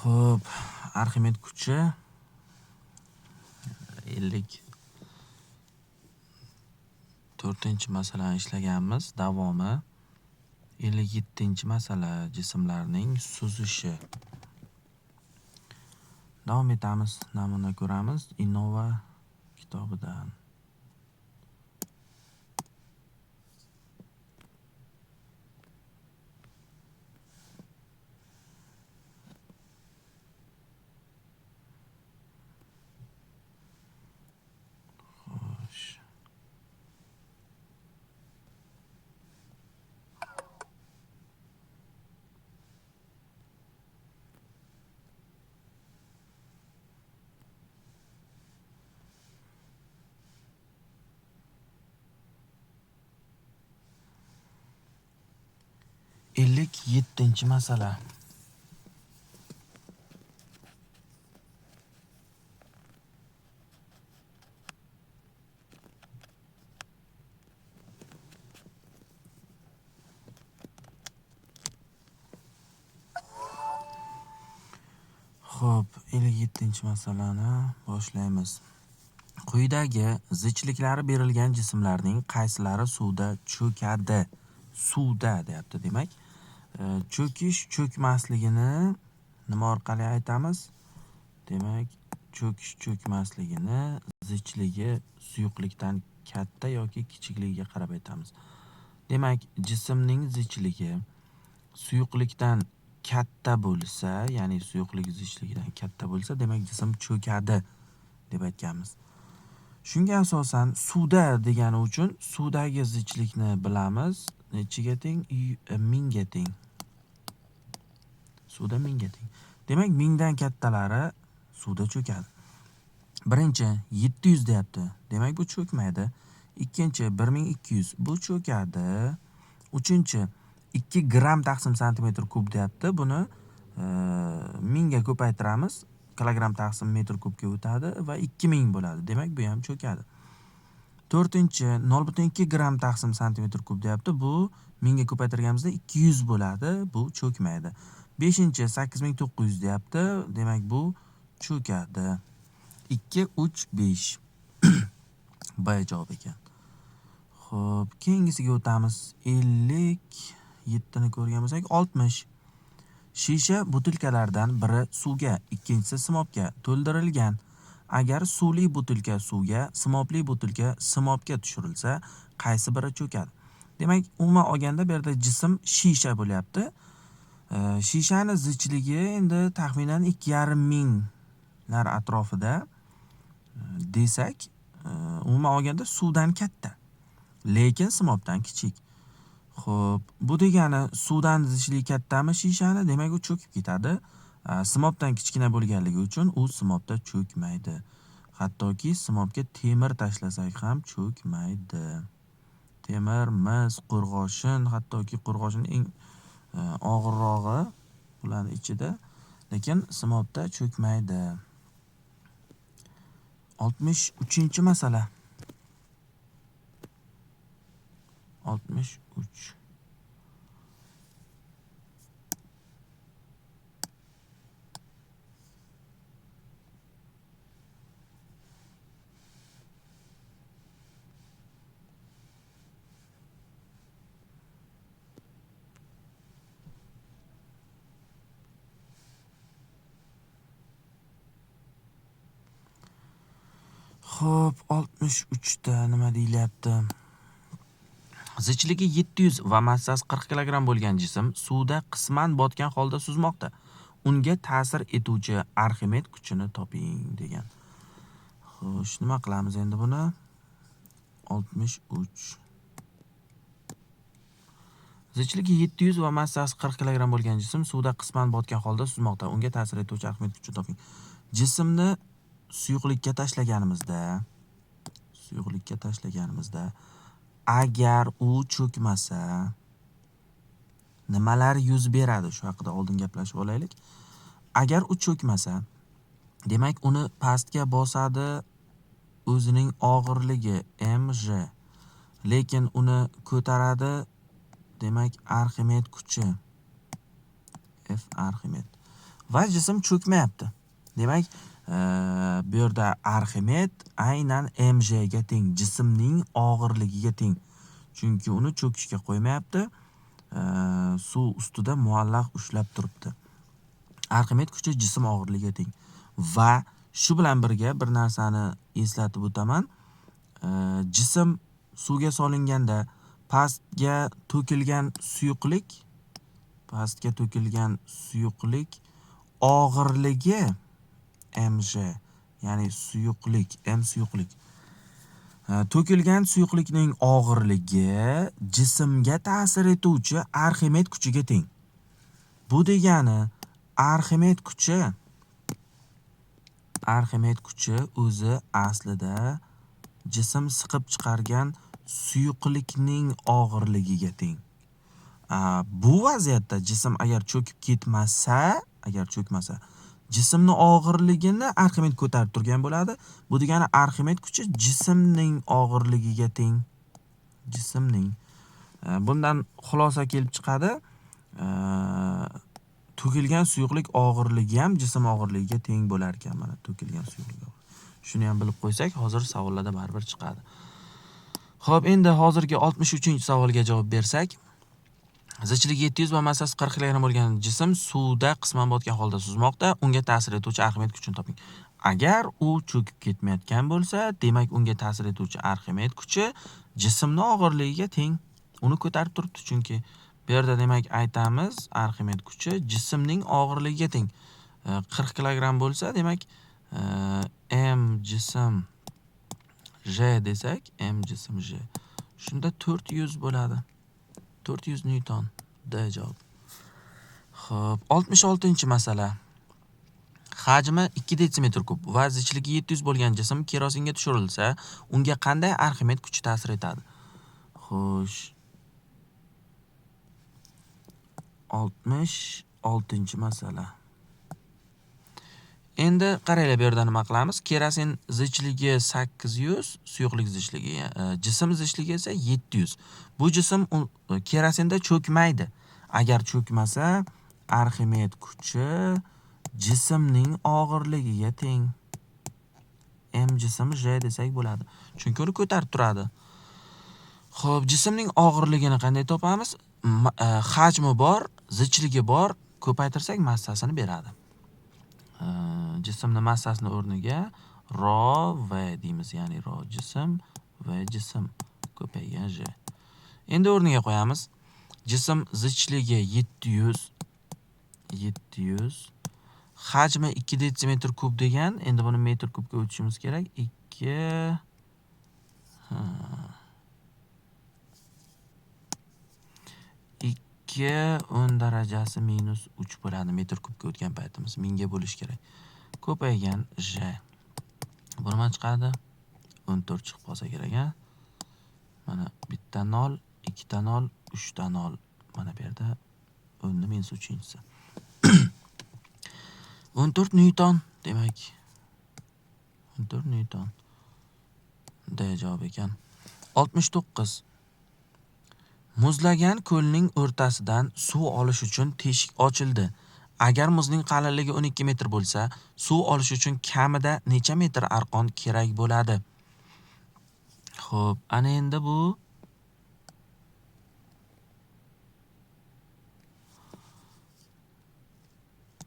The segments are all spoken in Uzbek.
Xo'p, Arximed kuchi 54-masalani ishlaganmiz. Davomi 57-masala jismlarning suzishi. Davom etamiz, namuna ko'ramiz Innova kitobidan. Xo'sh. 57-masala. Xo'p, 57-masalani boshlaymiz. Quyidagi zichliklari berilgan jismlarning qaysilari suvda cho'kadi? Suvda deyapti, demak. Cho'kish cho'kmasligini nima orqali aytamiz? Demak, cho'kish cho'kmasligini zichligi suyuqlikdan katta yoki kichikligiga qarab aytamiz. Demak, jismning zichligi suyuqlikdan katta bo'lsa, ya'ni suyuqlik zichligidan katta bo'lsa, demak jism cho'kadi deb aytganmiz. Shunga asosan suvda degani uchun suvdagi zichlikni bilamiz. Nechiga teng? 1000ga teng. Suvda 1000ga teng. Demak, 1000dan kattalari suvda cho'kadi. Birinchi 700 deyapti. Demak, bu cho'kmaydi. Ikkinchi 1200, bu cho'kadi. Uchinchi 2 gramm taqsim santimetr kub deyapti. Buni 1000ga ko'paytiramiz. Kilogramm taqsim metr kubga o'tadi va 2000 bo'ladi. Demak, bu ham cho'kadi. To'rtinchi 0.2 gramm taqsim santimetr kub deyapti. Bu 1000ga ko'paytirganimizda 200 bo'ladi. Bu cho'kmaydi. Beshinchi 8900 deyapti. Demak, bu cho'kadi. 2, 3, 5. B javob ekan. Xo'p, keyingisiga o'tamiz. 57 ni ko'rgan bo'lsak, 60. Shisha butilkalardan biri suvga, ikkinchisi simobga to'ldirilgan. Agar suvli butilka suvga, simobli butilka simobga tushirilsa, qaysi biri cho'kadi? Demak, umuman olganda bu yerda jism shisha bo'lyapti. Shishani zichligi endi taxminan 2,5 minglar atrofida desak, umuman olganda suvdan katta, lekin simobdan kichik. Xo'p, bu degani suvdan zichligi kattami shishani? Demak, u cho'kib ketadi. Simobdan kichkina bo'lganligi uchun u simobda cho'kmaydi. Hattoki simobga temir tashlasak ham cho'kmaydi. Temir, mis, qo'rg'oshin, hattoki qo'rg'oshin eng og'irrog'i ularning ichida, lekin simobda cho'kmaydi. 63-masala. 63. Xo'p, 63 ta nima deyilyapti? Zichligi 700 va massasi 40 kilogramm bo'lgan jism suvda qisman botgan holda suzmoqda. Unga ta'sir etuvchi Arximed kuchini toping degan. Xo'sh, nima qilamiz endi buni? 63. Zichligi 700 va massasi 40 kilogramm bo'lgan jism suvda qisman botgan holda suzmoqda. Unga ta'sir etuvchi Arximed kuchini toping. Jismni suyuqlikka tashlaganimizda, agar u cho'kmasa nimalar yuz beradi? Shu haqida oldin gaplashib olaylik. Agar u cho'kmasa, demak uni pastga bosadi o'zining og'irligi mg, lekin uni ko'taradi, demak Arximed kuchi F Arximed. Va jism cho'kmayapti. Demak, bu yerda Arximed aynan mg ga teng, jismning og'irligiga teng. Chunki uni cho'kishga qo'ymayapti. Suv ustida muallaq ushlab turibdi. Arximed kuchi jism og'irligiga teng. Va shu bilan birga bir narsani eslatib o'taman. Jism suvga solinganda pastga to'kilgan suyuqlik, og'irligi mg, ya'ni suyuqlik, m suyuqlik. To'kilgan suyuqlikning og'irligi jismga ta'sir etuvchi Arximed kuchiga teng. Bu degani Arximed kuchi o'zi aslida jism siqib chiqargan suyuqlikning og'irligiga teng. Bu vaziyatda jism agar cho'kib ketmasa, jismning og'irligini Arximed ko'tarib turgan bo'ladi. Bu degani Arximed kuchi jismning og'irligiga teng. Jismning. Bundan xulosa kelib chiqadi. To'kilgan suyuqlik og'irligi ham jism og'irligiga teng bo'lar ekan. Mana to'kilgan suyuqlik. Shuni ham bilib qo'ysak, hozir savollarda baribir chiqadi. Xo'p, endi hozirgi 63-savolga javob bersak, Zichligi 700 va massasi 40 kg bo'lgan jism suvda qisman botgan holda suzmoqda. Unga ta'sir etuvchi Arximed kuchini toping. Agar u cho'kib ketmayotgan bo'lsa, demak unga ta'sir etuvchi Arximed kuchi jismning og'irligiga teng. Uni ko'tarib turibdi chunki. Bu yerda demak aytamiz, Arximed kuchi jismning og'irligiga teng. 40 kg bo'lsa, demak m jism j desak, m jism j. Shunda 400 bo'ladi. 400 Newton. D javob. Xo'p, 66-masala. Hajmi 2 detsimetr kub va zichligi 700 bo'lgan jism kerosinga tushirilsa, unga qanday Arximed kuchi ta'sir etadi? Xo'sh. 66-masala. Endi qaranglar, bu yerda nima qilamiz? Kerosin zichligi 800, suyuqlik zichligi, jism zichligi esa 700. Bu jism kerosinda cho'kmaydi. Agar cho'kmasa, Arximed kuchi jismning og'irligiga teng. M jism J desak bo'ladi. Chunki uni ko'tarib turadi. Xo'p, jismning og'irligini qanday topamiz? Hajmi bor, zichligi bor, ko'paytirsak massasini beradi. Jismning massasini o'rniga ro v deymiz, ya'ni ro jism v jism ko'paygan j. Endi o'rniga qo'yamiz. Jism zichligi 700, hajmi 2 detsimetr kub degan, endi buni metr kubga o'tishimiz kerak. 2 10 darajasi minus 3 bo'ladi metr kubga o'tgan paytimiz. 1000 ga bo'lish kerak. Ko'paygan j. Bu nima chiqadi? 14 chiqib qolsa kerak, ha? Mana bitta 0, ikkita 0, uchta 0. Mana bu yerda 10 ni minus 3-inchisi. 14 Newton demak. 14 Newton. D javob ekan. 69. Muzlagan ko'lning o'rtasidan suv olish uchun teshik ochildi. Agar muzning qalinligi 12 metr bo'lsa, suv olish uchun kamida necha metr arqon kerak bo'ladi? Xo'p, ana endi bu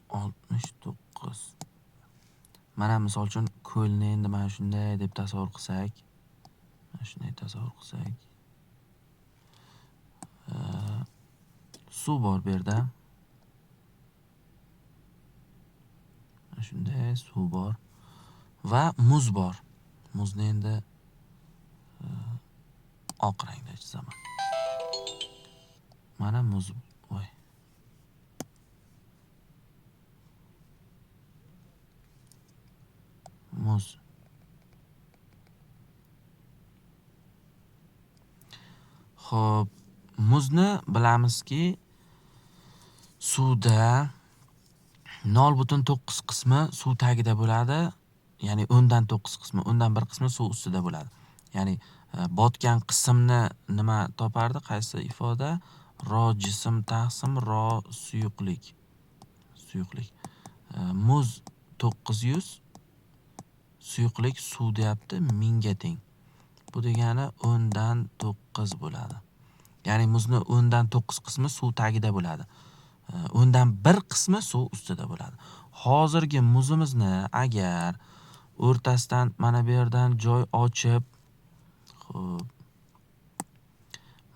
69. Mana misol uchun ko'lni endi mana shunday deb tasavvur qilsak, mana shunday tasavvur qilsak. Suv bor bu yerda. Mana shunday suv bor va muz bor. Muzni endi oq rangda chizaman. Mana muz, voy. Muz. Xo'p, muzni bilamizki, suvda 0.9 qismi suv tagida bo'ladi, ya'ni 10dan 9 qismi, 10dan 1 qismi suv ustida bo'ladi. Ya'ni botgan qismni nima topardi? Qaysi ifoda? Ro jism taqsim ro suyuqlik. Suyuqlik. Muz 900, suyuqlik suv deyapti 1000 ga teng. Bu degani 10 dan 9 bo'ladi. Ya'ni muzni 10 dan 9 qismi suv tagida bo'ladi. 10 dan 1 qismi suv ustida bo'ladi. Hozirgi muzimizni agar o'rtasidan mana bu yerdan joy ochib, xo'p,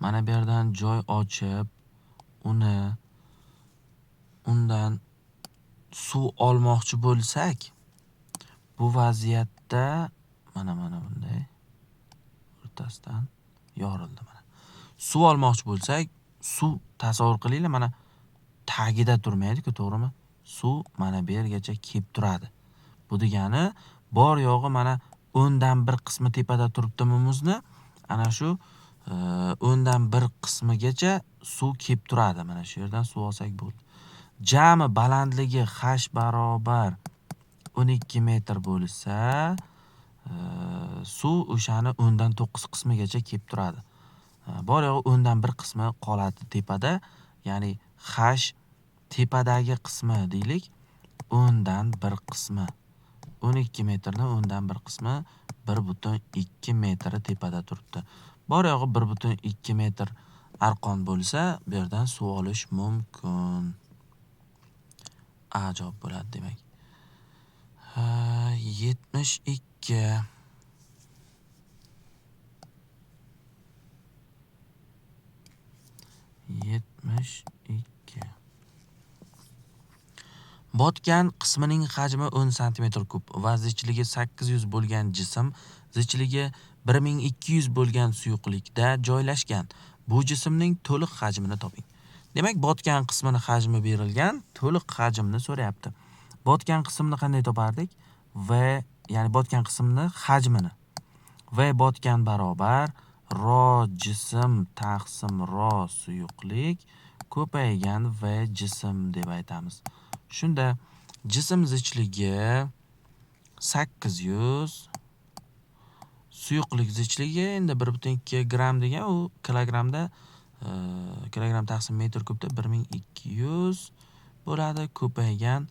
mana bu yerdan joy ochib, uni undan suv olmoqchi bo'lsak, bu vaziyatda mana bunday o'rtasidan yorildi mana. Suv olmoqchi bo'lsak, suv tasavvur qilinglar, mana tagida turmaydi-ku, to'g'rimi? Suv mana bu yergacha kelib turadi. Bu degani bor yo'g'i mana 10 dan 1 qismi tepada turibdimi muzni? Ana shu 10 dan 1 qismigacha suv kelib turadi. Mana shu yerdan suv olsak bo'ldi. Jami balandligi h barobar 12 metr bo'lsa, suv o'shani 10 dan 9 qismigacha kelib turadi. Bor yo'g'i 10 dan 1 qismi qoladi tepada, ya'ni h tepadagi qismi deylik, 10 dan 1 qismi. 12 metrni 10 dan 1 qismi 1.2 metri tepada turibdi. Bor yo'g'i 1.2 metr arqon bo'lsa, bu yerdan suv olish mumkin. A javob bo'ladi demak. 72. Botgan qismining hajmi 10 santimetr kub va zichligi 800 bo'lgan jism zichligi 1200 bo'lgan suyuqlikda joylashgan. Bu jismning to'liq hajmini toping. Demak, botgan qismini hajmi berilgan, to'liq hajmni so'rayapti. Botgan qismni qanday topardik? V, ya'ni botgan qismni hajmini. V botgan barobar ro jism taqsim ro suyuqlik ko'paygan V jism deb aytamiz. Shunda jism zichligi 800, suyuqlik zichligi endi 1.2 gramm degan, u kilogrammda, kilogramm taqsim metr kubda 1200 bo'ladi, ko'paygan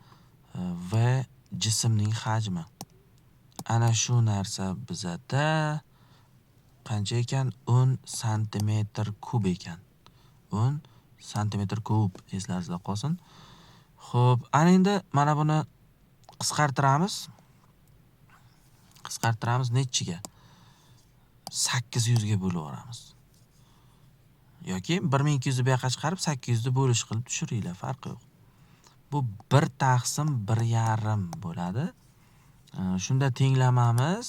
V jismning hajmi. Ana shu narsa bizada qancha ekan? 10 santimetr kub ekan. 10 santimetr kub, eslaringizda qolsin. Xo'p, ana endi mana buni qisqartiramiz. Qisqartiramiz nechiga? 800 ga bo'lib yuboramiz. Yoki 1200 ni bu yoqqa chiqarib 800 ni bo'lish qilib tushiringlar, farqi yo'q. Bu 1 taqsim 1.5 bo'ladi. Shunda tenglamamiz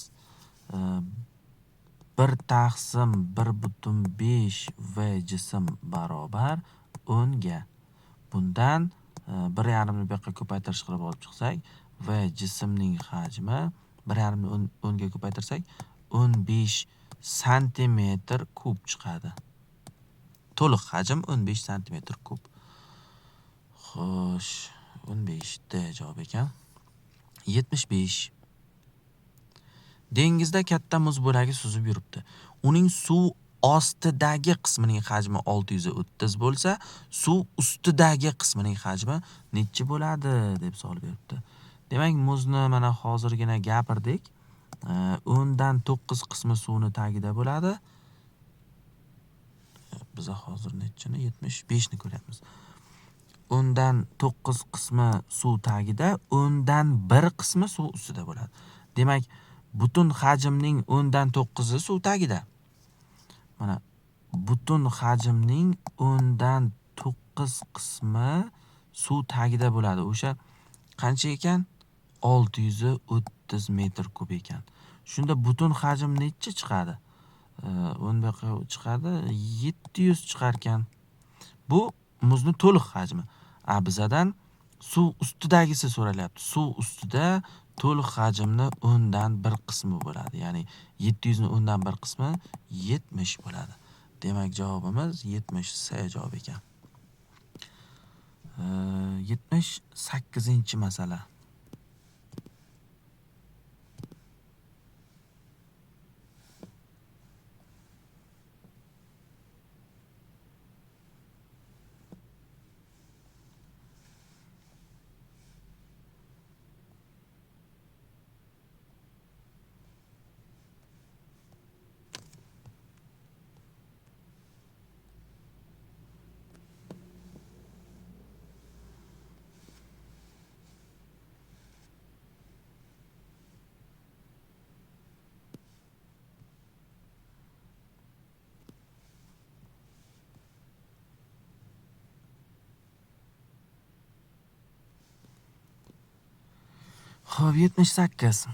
1 taqsim 1.5 V jism barobar 10 ga. Bundan 1.5 ni bu yoqqa ko'paytirish qilib olib chiqsak, V jismning hajmi 1.5 ni 10 ga ko'paytirsak 15 santimetr kub chiqadi. To'liq hajm 15 santimetr kub. Xo'sh, 15 D javob ekan. 75. Dengizda katta muz bo'lagi suzib yuribdi. Uning suv ostidagi qismining hajmi 630 bo'lsa, suv ustidagi qismining hajmi nechi bo'ladi deb savol beribdi. Demak, muzni mana hozirgina gapirdik. 10 dan 9 qismi suvni tagida bo'ladi. Biz hozir nechini? 75 ni ko'ryapmiz. 10 dan 9 qismi suv tagida, 10 dan 1 qismi suv ustida bo'ladi. Demak, butun hajmning 10 dan 9i suv tagida. Mana butun hajmning 10 dan 9 qismi suv tagida bo'ladi. O'sha qancha ekan? 630 metr kub ekan. Shunda butun hajm necha chiqadi? 10 bu yoqqa chiqadi, 700 chiqar ekan. Bu muzni to'liq hajmi. Bizadan suv ustidagisi so'ralyapti. Suv ustida to'liq hajmni 10 dan 1 qismi bo'ladi. Ya'ni 700 ni 10 dan 1 qismi 70 bo'ladi. Demak, javobimiz 70 S javob ekan. 78-masala. Xo'p, 78.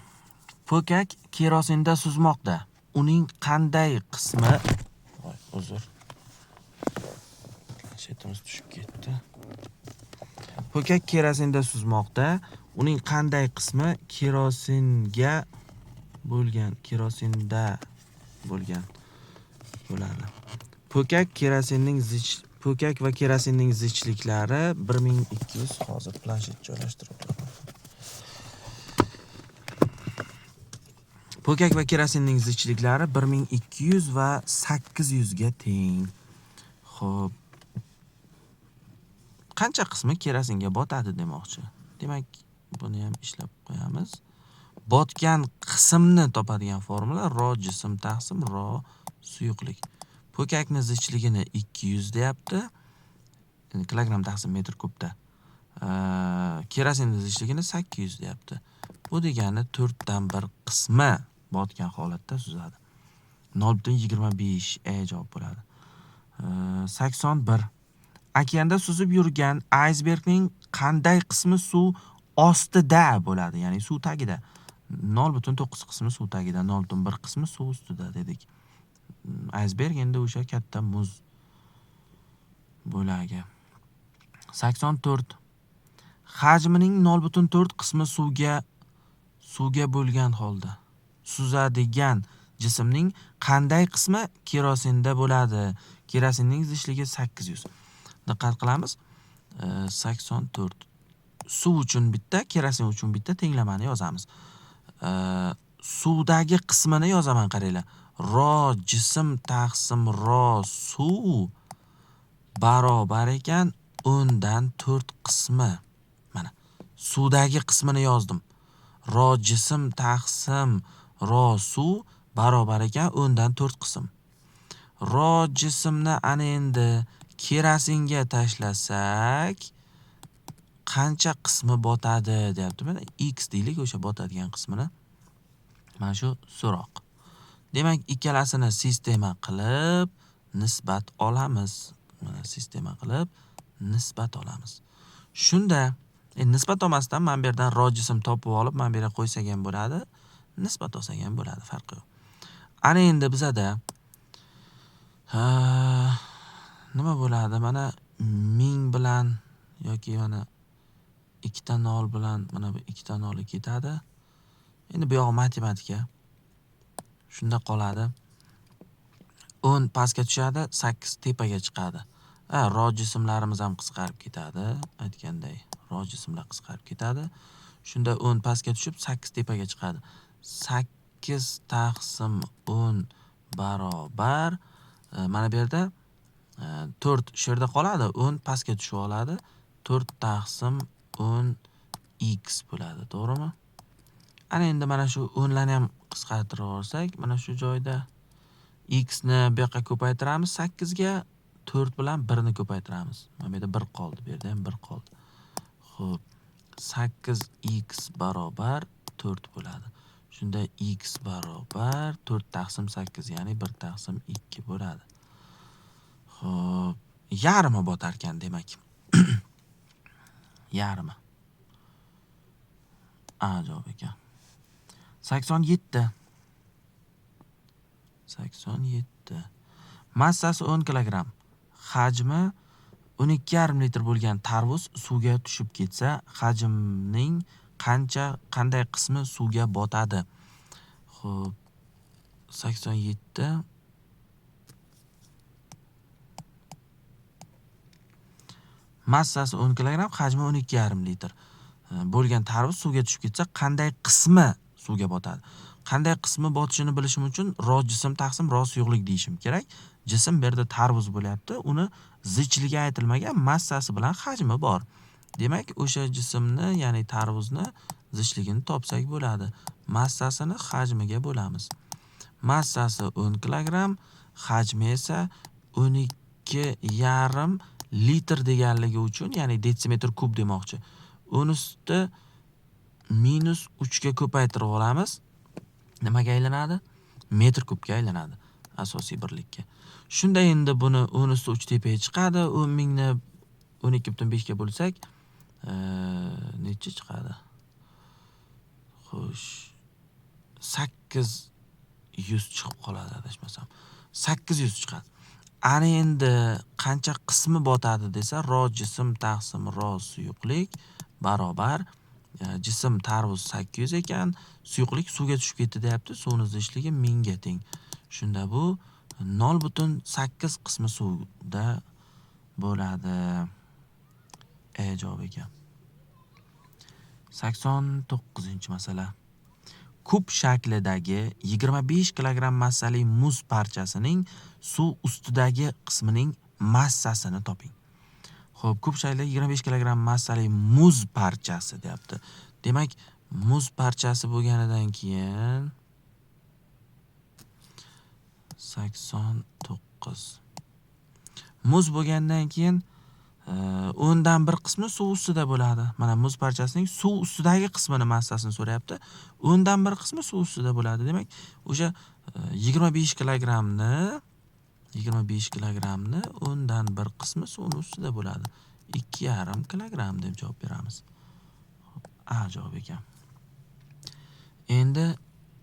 Po'kak kerosinda suzmoqda. Uning qanday qismi... Voy, uzr. Planshetimiz tushib ketdi. Po'kak kerosinda suzmoqda. Uning qanday qismi kerosinga bo'lgan, kerosinda bo'lgan bo'ladi. Po'kak kerosinning zich, po'kak va kerosinning zichliklari 1200. Hozir planshet joylashtirib olaman. Po'kak va kerosinning zichliklari 1200 va 800 ga teng. Xo'p. Qancha qismi kerosinga botadi demoqchi. Demak, buni ham ishlab qo'yamiz. Botgan qismni topadigan formula ro jism taqsim ro suyuqlik. Po'kakni zichligini 200 deyapti. Endi kilogramm taqsim metr kubda. Kerosinning zichligini 800 deyapti. Bu degani 4dan 1 qismi botgan holatda suzadi. 0.25 javob bo'ladi. 81. Okeanda suzib yurgan aysbergning qanday qismi suv ostida bo'ladi? Ya'ni suv tagida. 0.9 qismi suv tagida, 0.1 qismi suv ustida dedik. Aysberg endi o'sha katta muz bo'lagi. 84. Hajmining 0.4 qismi suvga bo'lgan holda suzadigan jismning qanday qismi kerosinda bo'ladi? Kerosinning zichligi 800. Diqqat qilamiz. 84. Suv uchun bitta, kerosin uchun bitta tenglamani yozamiz. Suvdagi qismini yozaman, qaranglar. Ro jism taqsim ro suv barobar ekan 10dan 4 qismi. Mana suvdagi qismini yozdim. Ro jism taqsim ro suv barobar ekan 10dan 4 qism. Ro jismni ana endi kerosinga tashlasak qancha qismi botadi deyapti. Mana x deylik o'sha botadigan qismini. Mana shu so'roq. Demak, ikkalasini sistema qilib nisbat olamiz. Mana sistema qilib nisbat olamiz. Shunda nisbat olmasdan mana bu yerdan ro jism topib olib, mana bu yerga qo'ysak ham bo'ladi, nisbat olsak ham bo'ladi, farqi yo'q. Ana endi bizada nima bo'ladi? Mana 1000 bilan yoki mana ikkita nol bilan mana bu ikkita noli ketadi. Endi bu yog'i matematika. Shunda qoladi. 10 pastga tushadi, 8 tepaga chiqadi. Ro jismlarimiz ham qisqarib ketadi. Aytganday, ro jismlar qisqarib ketadi. Shunda 10 pastga tushib, 8 tepaga chiqadi. 8 taqsim 10 barobar, mana bu yerda 4 shu yerda qoladi, 10 pastga tushib oladi. 4 taqsim 10 x bo'ladi, to'g'rimi? Ana endi mana shu 10larni ham qisqartirib olsak, mana shu joyda x ni bu yoqqa ko'paytiramiz 8 ga, 4 bilan 1 ni ko'paytiramiz. Mana bu yerda 1 qoldi, bu yerda ham 1 qoldi. Xo'p, 8x barobar 4 bo'ladi. Shunda x barobar 4 taqsim 8, ya'ni 1 taqsim 2 bo'ladi. Xo'p, yarmi botar ekan demak. Yarmi. A javob ekan. 87. 87. Massasi 10 kilogramm, hajmi 12,5 litr bo'lgan tarvuz suvga tushib ketsa, hajmning qanday qismi suvga botadi? Xo'p, 87. Massasi 10 kilogramm, hajmi 12,5 litr bo'lgan tarvuz suvga tushib ketsa, qanday qismi suvga botadi? Qanday qismi botishini bilishim uchun ro jism taqsim ro suyuqlik deyishim kerak. Jism bu yerda tarvuz bo'lyapti, uni zichligi aytilmagan, massasi bilan hajmi bor. Demak, o'sha jismni, ya'ni tarvuzni zichligini topsak bo'ladi. Massasini hajmiga bo'lamiz. Massasi 10 kilogramm, hajmi esa 12,5 litr deganligi uchun, ya'ni detsimetr kub demoqchi. 10 usti minus 3 ga ko'paytirib olamiz. Nimaga aylanadi? Metr kubga aylanadi asosiy birlikka. Shunda endi buni 10 usti 3 tepaga chiqadi. 10 mingni 12,5 ga bo'lsak, necha chiqadi? Xo'sh, 800 chiqib qoladi adashmasam. 800 chiqadi. Ana endi qancha qismi botadi desa, ro jism taqsim ro suyuqlik barobar jism tarvuz 800 ekan, suyuqlik suvga tushib ketdi deyapti, suvning zichligi 1000 ga teng. Shunda bu 0,8 qismi suvda bo'ladi. Javob ekan. 89-masala. Kub shaklidagi 25 kilogramm massali muz parchasining suv ustidagi qismining massasini toping. Xo'p, kub shaklidagi 25 kilogramm massali muz parchasi deyapti. Demak, muz parchasi bo'lganidan keyin 89. Muz bo'lgandan keyin 10dan bir qismi suv ustida bo'ladi. Mana muz parchasining suv ustidagi qismini massasini so'rayapti. 10dan bir qismi suv ustida bo'ladi. Demak, o'sha 25 kilogrammni 25 kilogrammni 10dan bir qismi suvning ustida bo'ladi. 2,5 kilogramm deb javob beramiz. Xo'p, A javob ekan. Endi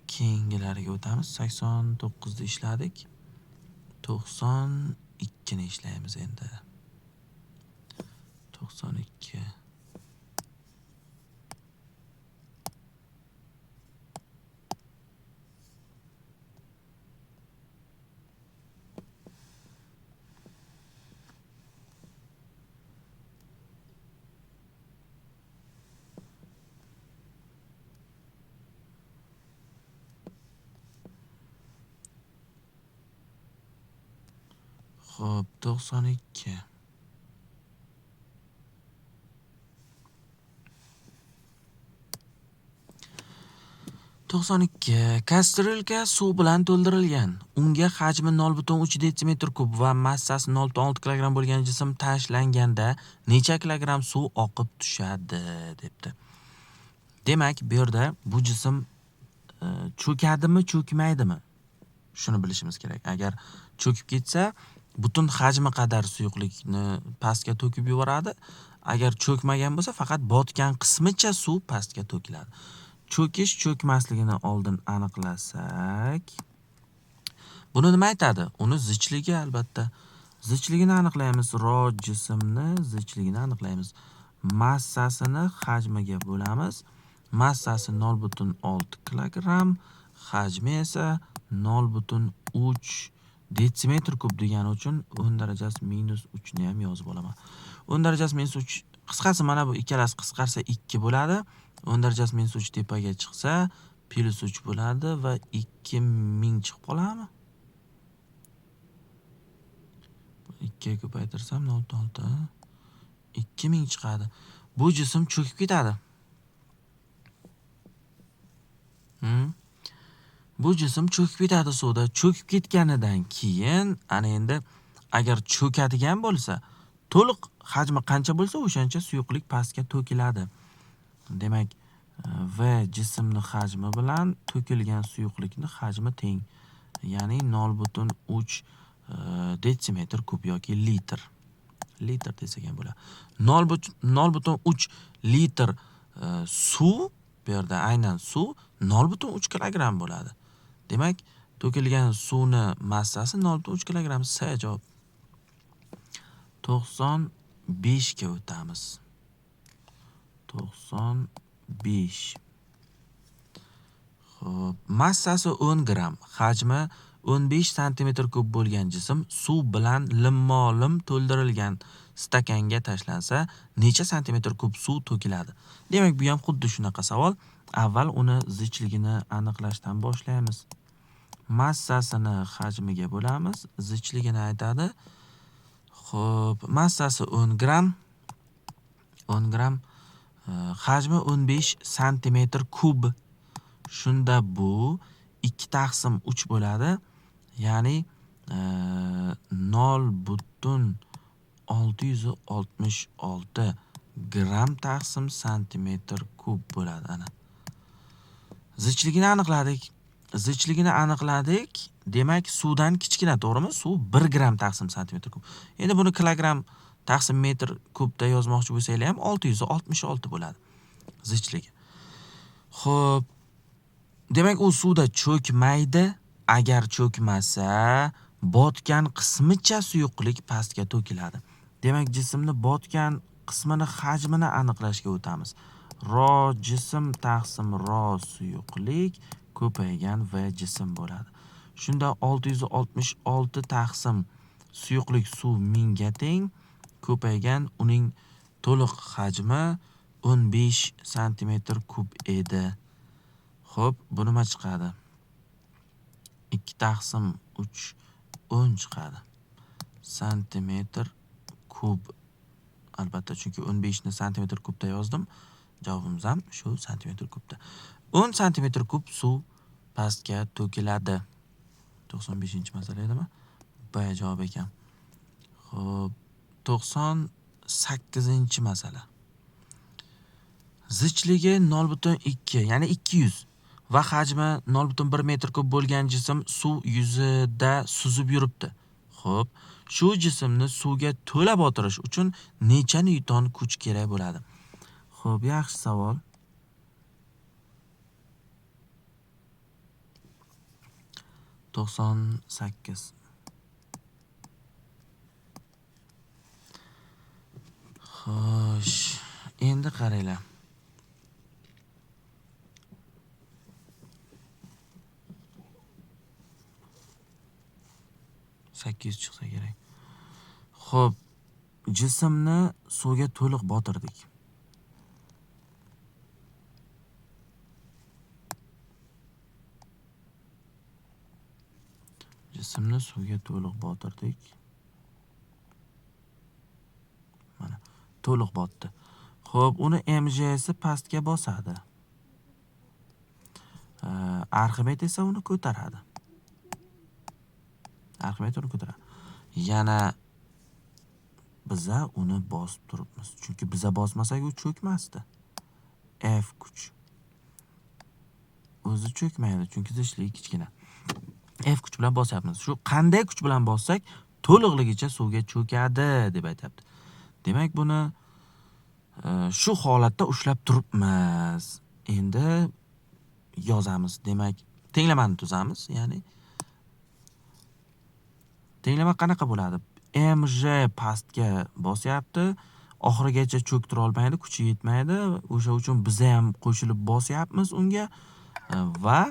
keyingilariga o'tamiz. 89 ni ishladik. 92 ni ishlaymiz endi. 92. Xo'p, 92. 92. Kastrulka suv bilan to'ldirilgan. Unga hajmi 0,3 detsimetr kub va massasi 0,6 kilogramm bo'lgan jism tashlanganda necha kilogramm suv oqib tushadi debdi. Demak, bu yerda bu jism cho'kadimi, cho'kmaydimi? Shuni bilishimiz kerak. Agar cho'kib ketsa, butun hajmi qadar suyuqlikni pastga to'kib yuboradi. Agar cho'kmagan bo'lsa, faqat botgan qismicha suv pastga to'kiladi. Cho'kish cho'kmasligini oldin aniqlasak, buni nima aytadi? Uni zichligi albatta. Zichligini aniqlaymiz. Ro jismni zichligini aniqlaymiz. Massasini hajmiga bo'lamiz. Massasi 0,6 kilogramm, hajmi esa 0,3 detsimetr kub degani uchun 10 darajasi minus 3 ni ham yozib olaman. 10 darajasi minus 3, qisqasi mana bu ikkalasi qisqarsa 2 bo'ladi. 10 darajasi minus 3 tepaga chiqsa plus 3 bo'ladi va 2000 chiqib qoladimi? 2 ga ko'paytirsam 0,6 2000 chiqadi. Bu jism cho'kib ketadi. Bu jism cho'kib ketadi suvda. Cho'kib ketganidan keyin ana endi agar cho'kadigan bo'lsa, to'liq hajmi qancha bo'lsa, o'shancha suyuqlik pastga to'kiladi. Demak, V jismning hajmi bilan to'kilgan suyuqlikning hajmi teng. Ya'ni 0,3 detsimetr kub yoki litr. Litr desak ham bo'ladi. 0,3 litr suv, bu yerda aynan suv 0,3 kilogramm bo'ladi. Demak, to'kilgan suvni massasi 0,3 kilogramm. S javob. 95 ga o'tamiz. 95. Xo'p, massasi 10 gramm, hajmi 15 santimetr kub bo'lgan jism suv bilan limmo-lim to'ldirilgan stakanga tashlansa, necha santimetr kub suv to'kiladi? Demak, bu ham xuddi shunaqa savol. Avval uni zichligini aniqlashdan boshlaymiz. Massasini hajmiga bo'lamiz, zichligini aytadi. Xo'p, massasi 10 gramm, 10 gramm, hajmi 15 santimetr kub. Shunda bu 2 taqsim 3 bo'ladi. Ya'ni 0,666 gramm taqsim santimetr kub bo'ladi. Ana. Zichligini aniqladik. Zichligini aniqladik. Demak, suvdan kichkina, to'g'rimi? Suv 1 gramm taqsim santimetr kub. Endi buni kilogramm taqsim metr kubda yozmoqchi bo'lsanglar ham 666 bo'ladi zichligi. Xo'p, Demak, u suvda cho'kmaydi. Agar cho'kmasa, botgan qismicha suyuqlik pastga to'kiladi. Demak, jismni botgan qismini hajmini aniqlashga o'tamiz. Ro jism taqsim ro suyuqlik ko'paygan V jism bo'ladi. Shunda 666 taqsim suyuqlik suv 1000 ga teng ko'paygan uning to'liq hajmi 15 santimetr kub edi. Xo'p, bu nima chiqadi? 2 taqsim 3 10 chiqadi. Santimetr kub. Albatta, chunki 15 ni santimetr kubda yozdim. Javobimiz ham shu santimetr kubda. 10 santimetr kub suv pastga to'kiladi. 95-masala edimi? B javob ekan. Xo'p, 98-masala. Zichligi 0.2, ya'ni 200 va hajmi 0.1 metr kub bo'lgan jism suv yuzida suzib yuribdi. Xo'p, shu jismni suvga to'la botirish uchun necha nyuton kuch kerak bo'ladi? Xo'p, yaxshi savol. 98. Xo'sh, endi qaranglar. 800 chiqsa kerak. Xo'p, jismni suvga to'liq botirdik. Jismni suvga to'liq botirdik. Mana to'liq botdi. Xo'p, uni MJsi pastga bosadi. Arximed esa uni ko'taradi. Arximed uni ko'taradi. Yana biza uni bosib turibmiz. Chunki biza bosmasak u cho'kmasdi. F kuch. O'zi cho'kmaydi, chunki zichligi kichkina. F kuch bilan bosyapmiz. Shu qanday kuch bilan bossak, to'liqligicha suvga cho'kadi deb aytayapti. Demak, buni shu holatda ushlab turibmiz. Endi yozamiz. Demak, tenglamani tuzamiz, ya'ni tenglama qanaqa bo'ladi? MJ pastga bosyapti, oxirigacha cho'ktira olmaydi, kuchi yetmaydi. O'sha uchun biz ham qo'shilib bosyapmiz unga va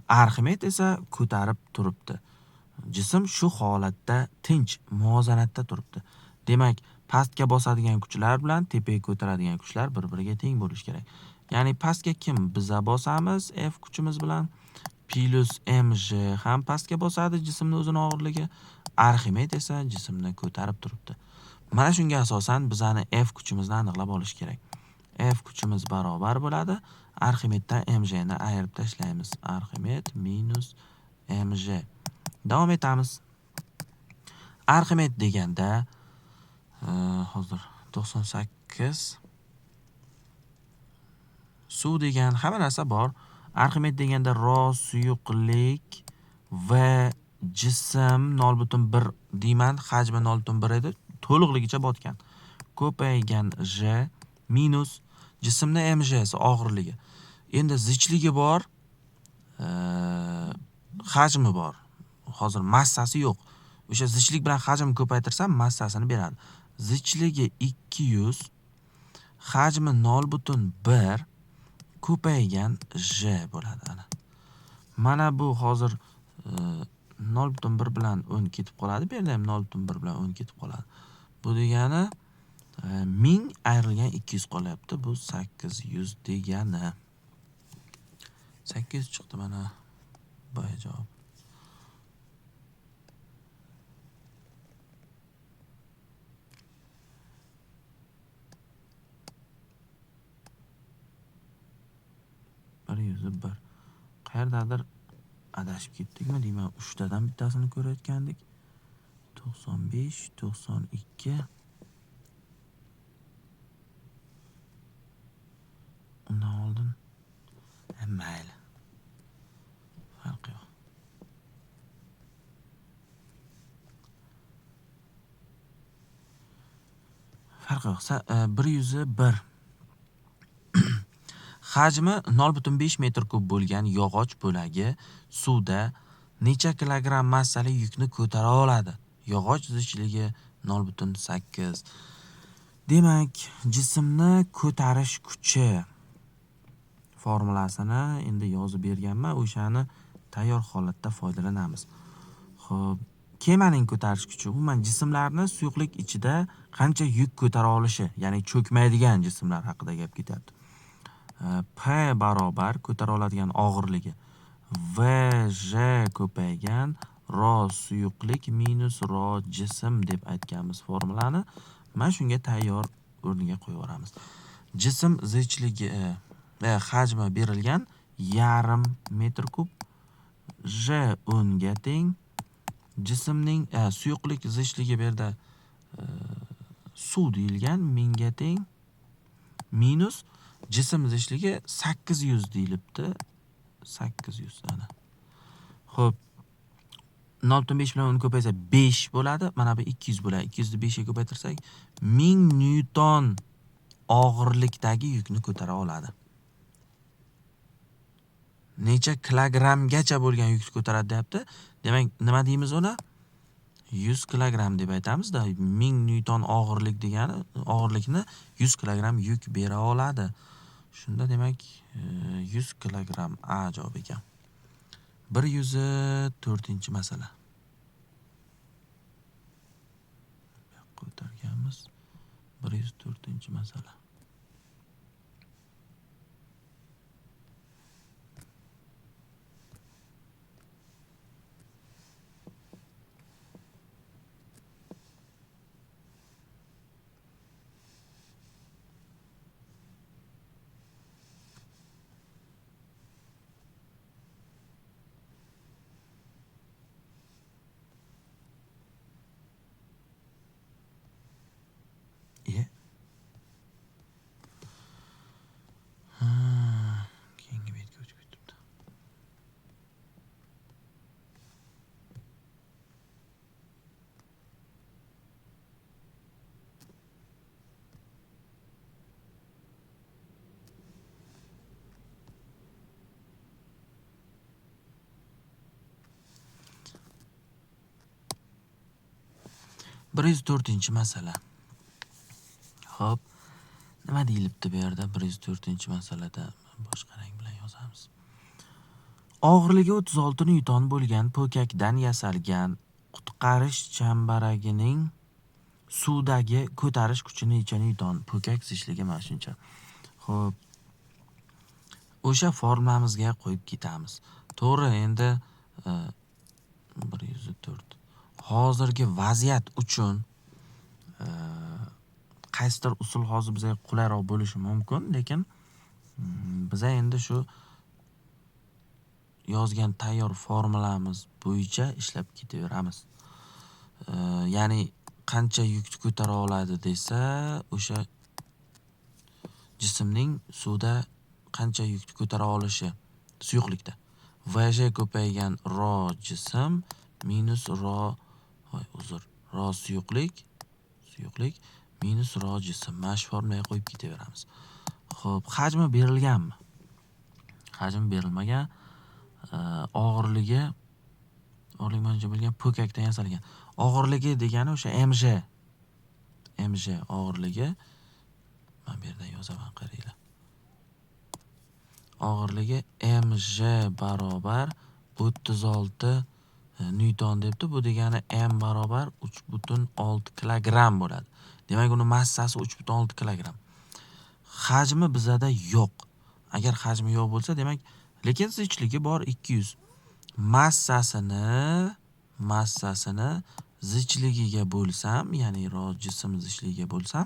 Arximed esa ko'tarib turibdi. Jism shu holatda tinch, muvozanatda turibdi. Demak, pastga bosadigan kuchlar bilan tepaga ko'taradigan kuchlar bir-biriga teng bo'lishi kerak. Ya'ni pastga kim? Biza bosamiz F kuchimiz bilan, plus MJ ham pastga bosadi jismni o'zini og'irligi. Arximed esa jismni ko'tarib turibdi. Mana shunga asosan bizani F kuchimizni aniqlab olish kerak. F kuchimiz barobar bo'ladi. Arximeddan MJ ni ayirib tashlaymiz. Arximed minus MJ. Davom etamiz. Arximed deganda hozir 98 suv degan hamma narsa bor. Arximed deganda ro suyuqlik va jism 0.1 deyman, hajmi 0.1 edi, to'liqligicha botgan. Ko'paygan J minus jismni MJsi og'irligi. Endi zichligi bor, hajmi bor. Hozir massasi yo'q. O'sha zichlik bilan hajm ko'paytirsam massasini beradi. Zichligi 200, hajmi 0.1 ko'paygan J bo'ladi ana. Mana bu hozir 0.1 bilan 10 ketib qoladi. Bu yerda ham 0.1 bilan 10 ketib qoladi. Bu degani 1000 ayrilgan 200 qolyapti. Bu 800 degani. 800 chiqdi mana. Bu javob. Bir yuzi bir. Qayerdadir adashib ketdikmi deyman. 3 tadan bittasini ko'rayotgandik. 95, 92. Undan oldin mayli. Farqi yo'q. Farqi yo'q. 101. Hajmi 0,5 metr kub bo'lgan yog'och bo'lagi suvda necha kilogramm massali yukni ko'tara oladi? Yog'och zichligi 0,8. Demak, jismni ko'tarish kuchi formulasini endi yozib berganman, o'shani tayyor holatda foydalanamiz. Xo'p, kemaning ko'tarish kuchi, umuman jismlarni suyuqlik ichida qancha yuk ko'tara olishi, ya'ni cho'kmaydigan jismlar haqida gap ketyapti. P barobar ko'tara oladigan og'irligi V J ko'paygan ro suyuqlik minus ro jism deb aytganmiz formulani. Mana shunga tayyor o'rniga qo'yib yuboramiz. Jism zichligi, hajmi berilgan yarim metr kub, J 10 ga teng. Jismning suyuqlik zichligi bu yerda suv deyilgan 1000 ga teng minus jism zichligi 800 deyilibdi. 800 ana. Xo'p, 0,5 bilan uni ko'paysa 5 bo'ladi. Mana bu 200 bo'ladi. 200 ni 5 ga ko'paytirsak 1000 nyuton og'irlikdagi yukni ko'tara oladi. Necha kilogrammgacha bo'lgan yukni ko'taradi deyapti. Demak, nima deymiz uni? 100 kilogramm deb aytamiz-da. 1000 nyuton og'irlik degani og'irlikni 100 kilogramm yuk bera oladi. Shunda demak, 100 kilogramm A javob ekan. 104-masala. Bu yoqqa o'tarkanmiz. 104-masala. Keyingi betga o'tib ketibdi. 104-masala. Xo'p, nima deyilibdi bu yerda? 104-masalada boshqa rang bilan yozamiz. Og'irligi 36 nyuton bo'lgan po'kakdan yasalgan qutqarish chambaragining suvdagi ko'tarish kuchi necha nyuton? Po'kak zichligi mana shuncha. Xo'p, o'sha formulamizga qo'yib ketamiz. To'g'ri, endi 104. Hozirgi vaziyat uchun qaysidir usul hozir bizga qulayroq bo'lishi mumkin, lekin biza endi shu yozgan tayyor formulamiz bo'yicha ishlab ketaveramiz. Ya'ni qancha yukni ko'tara oladi desa, o'sha jismning suvda qancha yukni ko'tara olishi suyuqlikda. VJ ko'paygan ro jism minus ro, voy uzr, ro suyuqlik minus ro jism. Mana shu formulaga qo'yib ketaveramiz. Xo'p, hajmi berilganmi? Hajmi berilmagan. Og'irligi, og'irlik bo'yicha bo'lgan po'kakdan yasalgan. Og'irligi degani o'sha MJ. MJ og'irligi. Mana bu yerdan yozaman, qaranglar. Og'irligi MJ barobar 36 nyuton debdi. Bu degani M barobar 3,6 kilogramm bo'ladi. Demak, uni massasi 3,6 kilogramm. Hajmi bizada yo'q. Agar hajmi yo'q bo'lsa, demak, lekin zichligi bor 200. Massasini zichligiga bo'lsam, ya'ni ro jism zichligiga bo'lsam,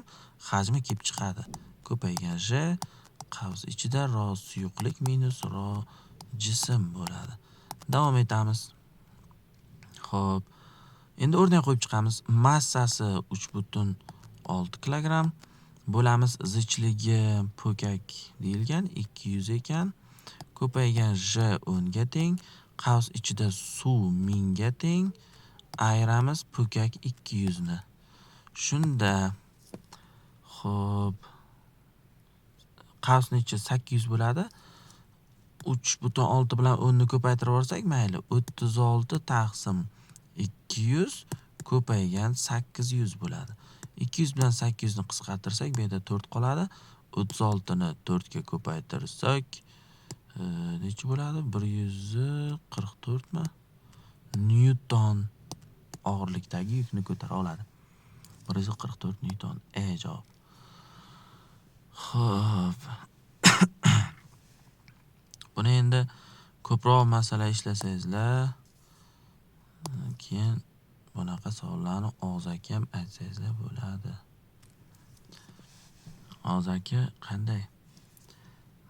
hajmi kelib chiqadi. Ko'paygan J qavs ichida ro suyuqlik minus ro jism bo'ladi. Davom etamiz. Xo'p, endi o'rniga qo'yib chiqamiz. Massasi 3,6 kilogramm bo'lamiz. Zichligi po'kak deyilgan 200 ekan. Ko'paygan J 10 ga teng. Qavs ichida suv 1000 ga teng. Ayiramiz po'kak 200 ni. Shunda xo'p, Qavsni ichi 800 bo'ladi. 3,6 bilan 10 ni ko'paytirib yuborsak, mayli, 36 taqsim 200 ko'paygan 800 bo'ladi. 200 bilan 800 ni qisqartirsak, bu yerda 4 qoladi. 36 ni 4 ga ko'paytirsak, necha bo'ladi? 144 mi? Nyuton og'irlikdagi yukni ko'tara oladi. 144 nyuton. E javob. Xo'p. Buni endi ko'proq masala ishlasangizlar, keyin bunaqa savollarni og'zaki ham aytsangizlar bo'ladi. Og'zaki qanday?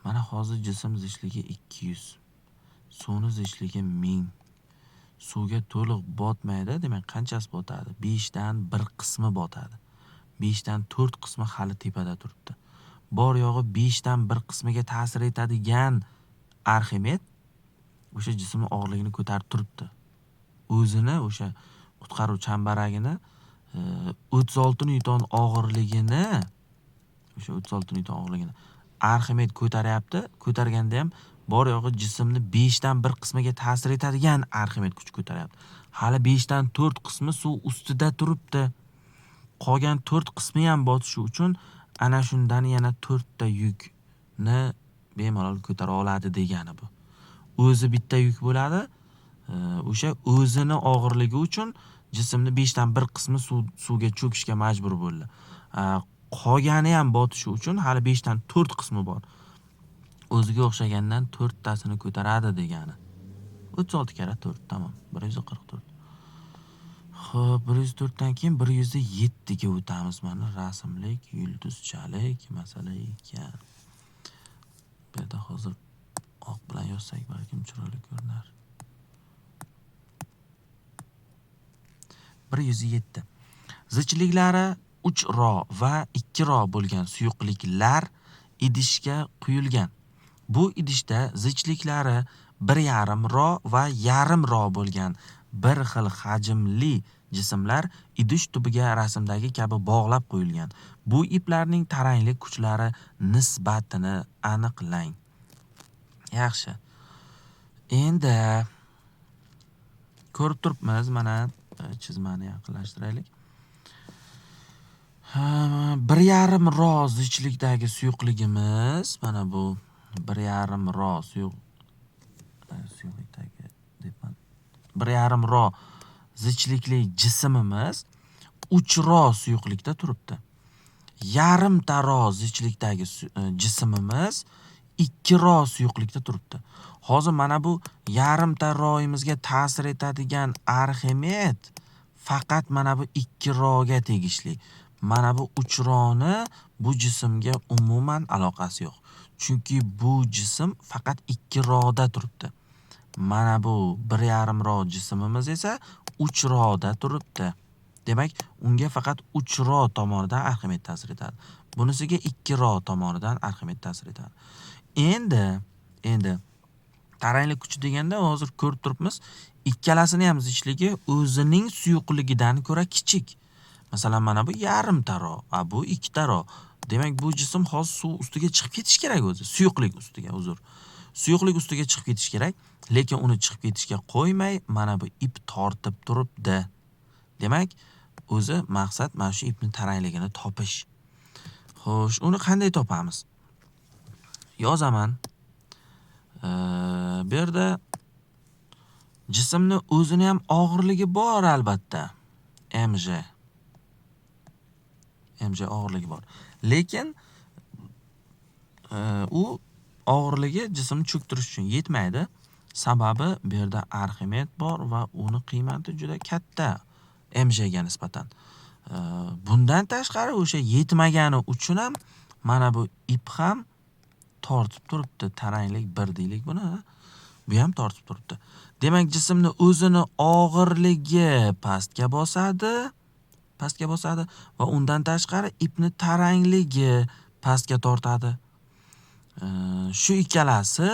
Mana hozir jism zichligi 200, suvni zichligi 1000. Suvga to'liq botmaydi, demak qanchasi botadi? 5 dan 1 qismi botadi. 5 dan 4 qismi hali tepada turibdi. Bor yo'g'i 5 dan 1 qismiga ta'sir etadigan Arximed o'sha jismning og'irligini ko'tarib turibdi. O'zini o'sha qutqaruv chambaragini 36 nyuton og'irligini, o'sha 36 nyuton og'irligini Arximed ko'taryapti. Ko'targanda ham bor yo'g'i jismni 5 dan 1 qismiga ta'sir etadigan Arximed kuch ko'taryapti. Hali 5 dan 4 qismi suv ustida turibdi. Qolgan 4 qismi ham botishi uchun ana shundan yana 4 ta yukni bemalol ko'tara oladi degani bu. O'zi bitta yuk bo'ladi. O'sha o'zini og'irligi uchun jismni 5 dan 1 qismi suvga cho'kishga majbur bo'ldi. Qolgani ham botishi uchun hali 5 dan 4 qismi bor. O'ziga o'xshagandan 4 tasini ko'taradi degani. 36 karra 4, tamom. 144. Xo'p, 104 dan keyin 107 ga o'tamiz. Mana rasmlik, yulduzchalik masala ekan. Bu yerda hozir oq bilan yozsak balkim chiroyli ko'rinar. 107. Zichliklari 3 ro va 2 ro bo'lgan suyuqliklar idishga quyilgan. Bu idishda zichliklari 1,5 ro va 1,5 ro bo'lgan bir xil hajmli jismlar idish tubiga rasmdagi kabi bog'lab qo'yilgan. Bu iplarning taranglik kuchlari nisbatini aniqlang. Yaxshi. Endi ko'rib turibmiz, mana chizmani yaqinlashtiraylik. 1,5 ro zichlikdagi suyuqligimiz, mana bu 1,5 ro suyuqlikdagi deyman. 1,5 ro zichlikli jismimiz 3 ro suyuqlikda turibdi. 0,5 ro zichlikdagi jismimiz 2 ro suyuqlikda turibdi. Hozir mana bu 0,5 roimizga ta'sir etadigan Arximed faqat mana bu 2 roga tegishli. Mana bu 3 roni bu jismga umuman aloqasi yo'q. Chunki bu jism faqat 2 roda turibdi. Mana bu 1,5 ro jismimiz esa 3 roda turibdi. Demak, unga faqat 3 ro tomonidan Arximed ta'sir etadi. Bunisiga 2 ro tomonidan Arximed ta'sir etadi. Endi taranglik kuchi deganda hozir ko'rib turibmiz, ikkalasini ham zichligi o'zining suyuqligidan ko'ra kichik. Masalan, mana bu 0,5 ro, a bu 2 ro. Demak, bu jism hozir suv ustiga chiqib ketish kerak o'zi, suyuqlik ustiga, uzr. Suyuqlik ustiga chiqib ketish kerak, lekin uni chiqib ketishga qo'ymay mana bu ip tortib turibdi. Demak, o'zi maqsad mana shu ipning tarangligini topish. Xo'sh, uni qanday topamiz? Yozaman. Bu yerda jismni o'zini ham og'irligi bor albatta. MJ. MJ og'irligi bor. Lekin u og'irligi jismni cho'ktirish uchun yetmaydi. Sababi bu yerda Arximed bor va uni qiymati juda katta MJ ga nisbatan. Bundan tashqari o'sha yetmagani uchun ham mana bu ip ham tortib turibdi. Taranglik 1 deylik buni. Bu ham tortib turibdi. Demak, jismni o'zini og'irligi pastga bosadi, pastga bosadi va undan tashqari ipni tarangligi pastga tortadi. Shu ikkalasi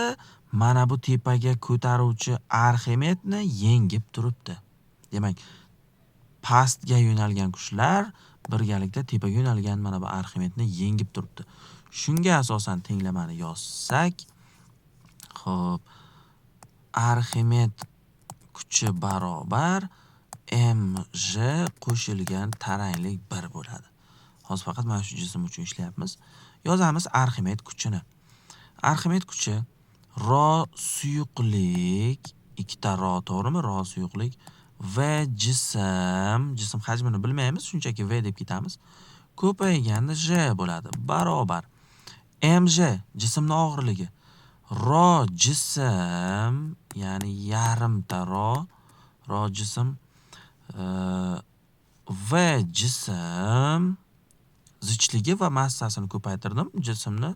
mana bu tepaga ko'taruvchi Arximedni yengib turibdi. Demak, pastga yo'nalgan kuchlar birgalikda tepaga yo'nalgan mana bu Arximedni yengib turibdi. Shunga asosan tenglamani yozsak, xo'p, Arximed kuchi barobar mg qo'shilgan taranglik 1 bo'ladi. Hozir faqat mana shu jism uchun ishlayapmiz. Yozamiz Arximed kuchini. Arximed kuchi ro suyuqlik, ikkita ro, to'g'rimi? Ro suyuqlik v jism, jism hajmini bilmaymiz, shunchaki v deb ketamiz. Ko'payganda j bo'ladi, barobar mg jismning og'irligi, ro jism, ya'ni yarimta ro, ro jism, v jism zichligi va massasini ko'paytirdim, jismni,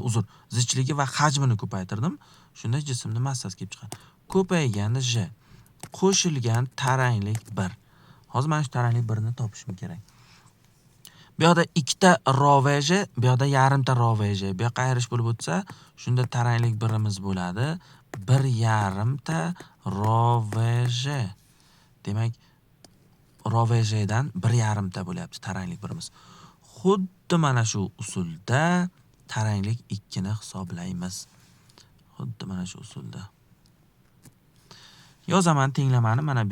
uzr, zichligi va hajmini ko'paytirdim. Shunda jismning massasi kelib chiqadi. Ko'payganda j qo'shilgan taranglik 1. Hozir mana shu taranglik 1 ni topishim kerak. Bu yoqda ikkita ro v j, bu yoqda yarimta ro v j. Bu yoqqa ayirish bo'lib o'tsa, shunda taranglik 1imiz bo'ladi. Bir yarimta ro v j. Demak, ro v j dan bir yarimta bo'lyapti taranglik 1imiz. Xuddi mana shu usulda taranglik 2 ni hisoblaymiz. Xuddi mana shu usulda. Yozaman tenglamani mana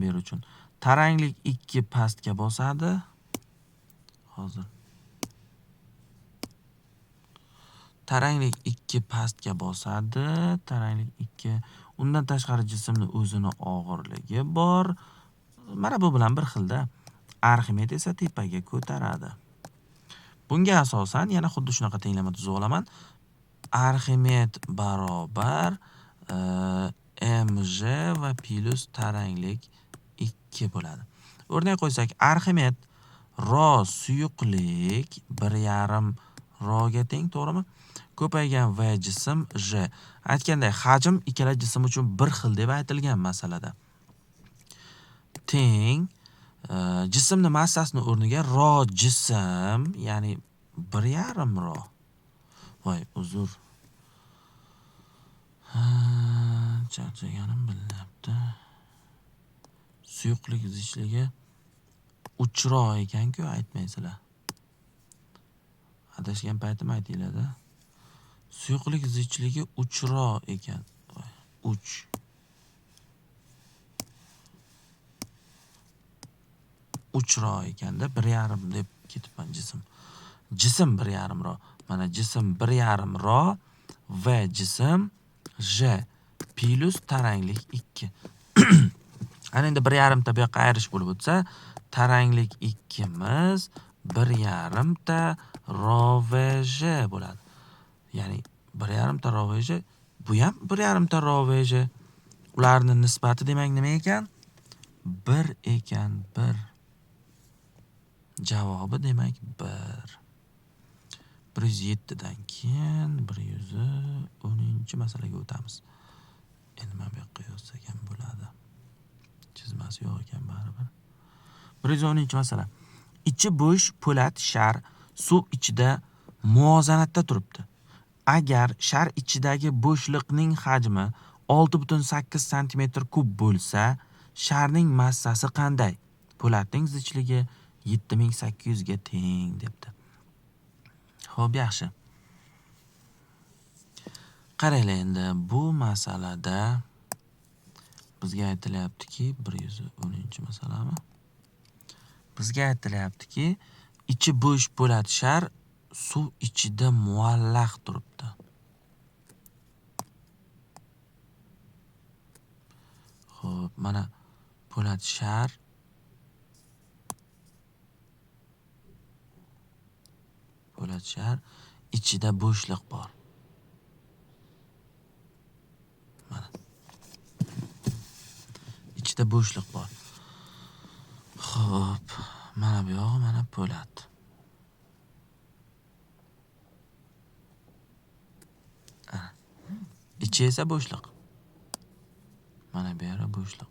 bu yer uchun. Taranglik 2 pastga bosadi. Hozir. Taranglik 2 pastga bosadi. Taranglik 2. Undan tashqari jismning o'zini og'irligi bor. Mana bu bilan bir xilda. Arximed esa tepaga ko'taradi. Bunga asosan yana xuddi shunaqa tenglama tuzib olaman. Arximed barobar mg va plus taranglik 2 bo'ladi. O'rnak qo'ysak, Arximed ro suyuqlik 1,5 roga teng, to'g'rimi? Ko'paygan v jism j. Aytganday, hajm ikkala jism uchun bir xil deb aytilgan masalada. Teng jismning massasini o'rniga ro jism, ya'ni 1,5 ro. Voy, uzr. Ha, charchaganim bilinyapti. Suyuqlik zichligi 3 ro ekan-ku, aytmaysizlar. Adashgan paytim aytinglar-da. Suyuqlik zichligi 3 ro ekan. Voy, 3. 3 ro ekanda 1,5 deb ketibman jism. Jism 1,5 ro. Mana jism 1,5 ro v jism j plus taranglik 2. Ana endi 1,5 ta bu yoqqa ayirish bo'lib o'tsa, taranglik 2miz 1,5 ta ro v j bo'ladi. Ya'ni 1,5 ta ro v j, bu ham 1,5 ta ro v j. Ularning nisbati demak nima ekan? 1 ekan, 1. Javobi demak 1. 107 dan keyin 110 masalaga o'tamiz. Endi mana bu yoqqa yozsak ham bo'ladi. Chizmasi yo'q ekan baribir. 110 masala. Ichi bo'sh po'lat shar suv ichida muvozanatda turibdi. Agar shar ichidagi bo'shliqning hajmi 6,8 santimetr kub bo'lsa, sharning massasi qanday? Po'latning zichligi 7800 ga teng debdi. Xo'p, yaxshi. Qaranglar endi bu masalada bizga aytilyaptiki, 110 masalami? Bizga aytilyaptiki, ichi bo'sh po'lat shar suv ichida muallaq turibdi. Xo'p, mana po'lat shar ichida bo'shliq bor. Mana. Ichida bo'shliq bor. Xo'p, mana bu yog'i mana po'lat. Ana. Ichi esa bo'shliq. Mana bu yeri bo'shliq.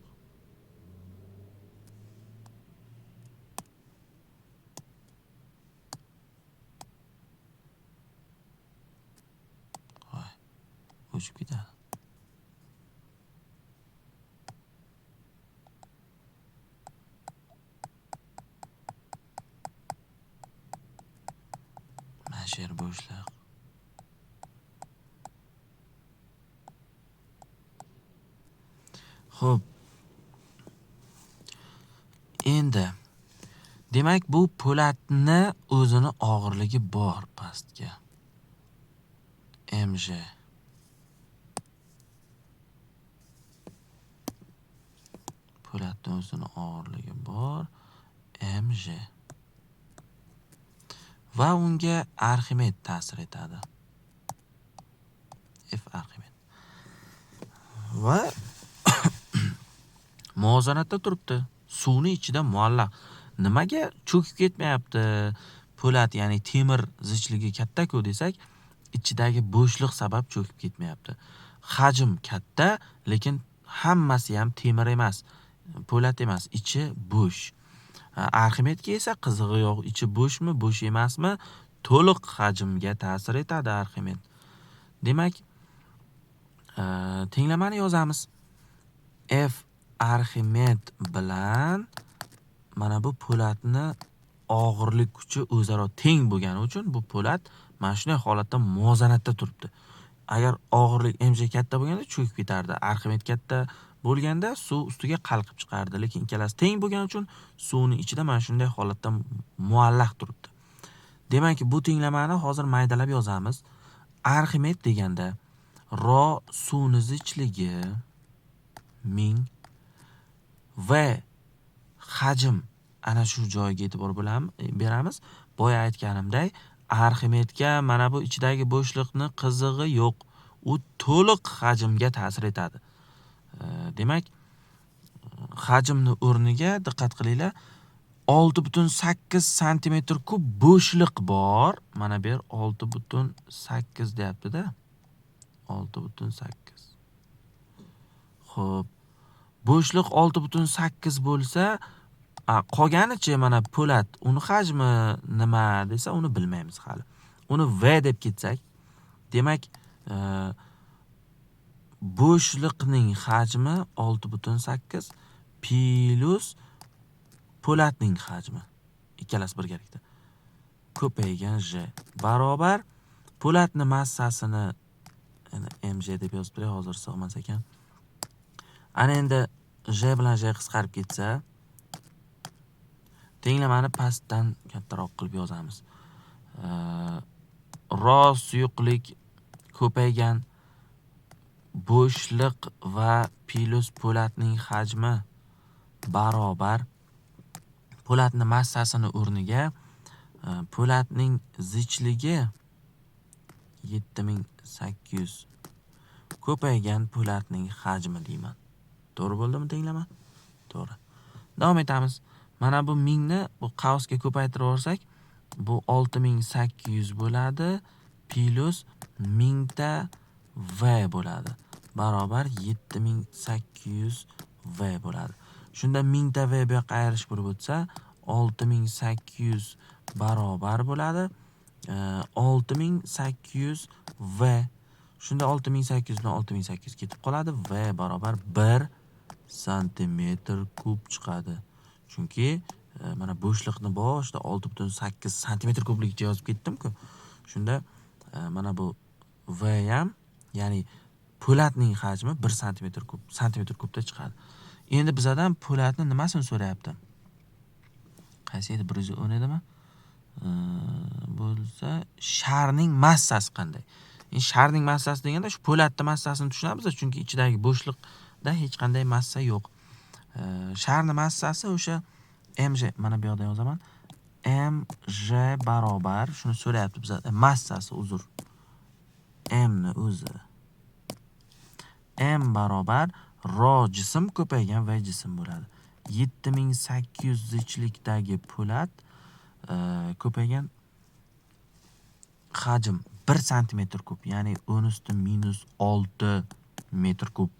Voy, o'chib ketadi. Mana shu yer bo'shliq. Xo'p. Endi demak, bu po'latni o'zini og'irligi bor pastga. Mj. Po'latni o'zini og'irligi bor. Mj. Va unga Arximed ta'sir etadi. F Arximed. Va muvozanatda turibdi. Suvni ichida muallaq. Nimaga cho'kib ketmayapti? Po'lat, ya'ni temir zichligi katta-ku desak, ichidagi bo'shliq sabab cho'kib ketmayapti. Hajm katta, lekin hammasi ham temir emas, po'lat emas, ichi bo'sh. Arximedga esa qizig'i yo'q, ichi bo'shmi, bo'sh emasmi, to'liq hajmga ta'sir etadi Arximed. Demak, tenglamani yozamiz. F Arximed bilan mana bu po'latni og'irlik kuchi o'zaro teng bo'lgani uchun bu po'lat mana shunday holatda muvozanatda turibdi. Agar og'irlik mj katta bo'lganda cho'kib ketardi. Arximed katta bo'lganda suv ustiga qalqib chiqardi. Lekin ikkalasi teng bo'lgani uchun suvning ichida mana shunday holatda muallaq turibdi. Demak, bu tenglamani hozir maydalab yozamiz. Arximed deganda ro suvni zichligi 1000 va hajm, ana shu joyga e'tibor beramiz. Boya aytganimday, Arximedga mana bu ichidagi bo'shliqni qizig'i yo'q. U to'liq hajmga ta'sir etadi. Demak, hajmni o'rniga diqqat qilinglar, 6.8 santimetr kub bo'shliq bor. Mana bu yer 6.8 deyapti-da. 6.8. Xo'p. Bo'shliq 6.8 bo'lsa, qolganichi mana po'lat, uni hajmi nima desa, uni bilmaymiz hali. Uni V deb ketsak, demak, bo'shliqning hajmi 6.8 plus po'latning hajmi, ikkalasi birgalikda ko'paygan J barobar po'latning massasini mj deb yozib turay, hozir sig'mas ekan. Ana endi J bilan J qisqarib ketsa, tenglamani pastdan kattaroq qilib yozamiz. Ro suyuqlik ko'paygan bo'shliq va plus po'latning hajmi barobar po'latning massasini o'rniga po'latning zichligi 7800 ko'paygan po'latning hajmi deyman. To'g'ri bo'ldimi tenglama? To'g'ri. Davom etamiz. Mana bu 1000 ni bu qavsga ko'paytirib yuborsak, bu 6800 bo'ladi plus 1000 ta V bo'ladi. Barobar 7800 V bo'ladi. Shunda 1000 ta V bu yoqqa ayirish bo'lib o'tsa, 6800 barobar bo'ladi. 6800 V. Shunda 6800 bilan 6800 ketib qoladi. V barobar 1 santimetr kub chiqadi. Chunki mana bo'shliqni boshida 6.8 santimetr kubligicha yozib ketdim-ku. Shunda mana bu V ham, ya'ni po'latning hajmi 1 santimetr kub, santimetr kubda chiqadi. Endi bizadan po'latni nimasini so'rayapti? Qaysi edi? 110 edimi? Bo'lsa, sharning massasi qanday? Endi sharning massasi deganda shu po'latning massasini tushunamiz, chunki ichidagi bo'shliqda hech qanday massa yo'q. Sharning massasi o'sha mj, mana bu yoqda yozaman. Mj barobar, shuni so'rayapti bizdan, massasi, uzr. M ni o'zi. M barobar ro jism ko'paygan V jism bo'ladi. 7800 zichlikdagi po'lat ko'paygan hajm 1 santimetr kub, ya'ni 10⁻⁶ metr kub.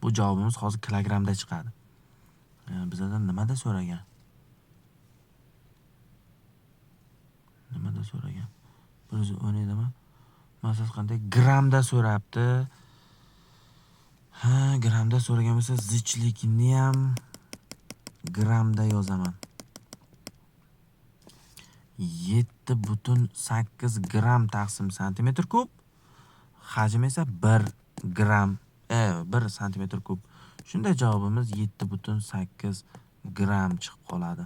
Bu javobimiz hozir kilogrammda chiqadi. Bizdan nimada so'ragan? Nimada so'ragan? 110 edimi? Massasi qanday? Grammda so'rabdi. Ha, grammda so'ragan bo'lsa, zichlikni ham grammda yozaman. 7.8 gramm taqsim santimetr kub, hajm esa 1 gramm, 1 santimetr kub. Shunda javobimiz 7,8 gramm chiqib qoladi.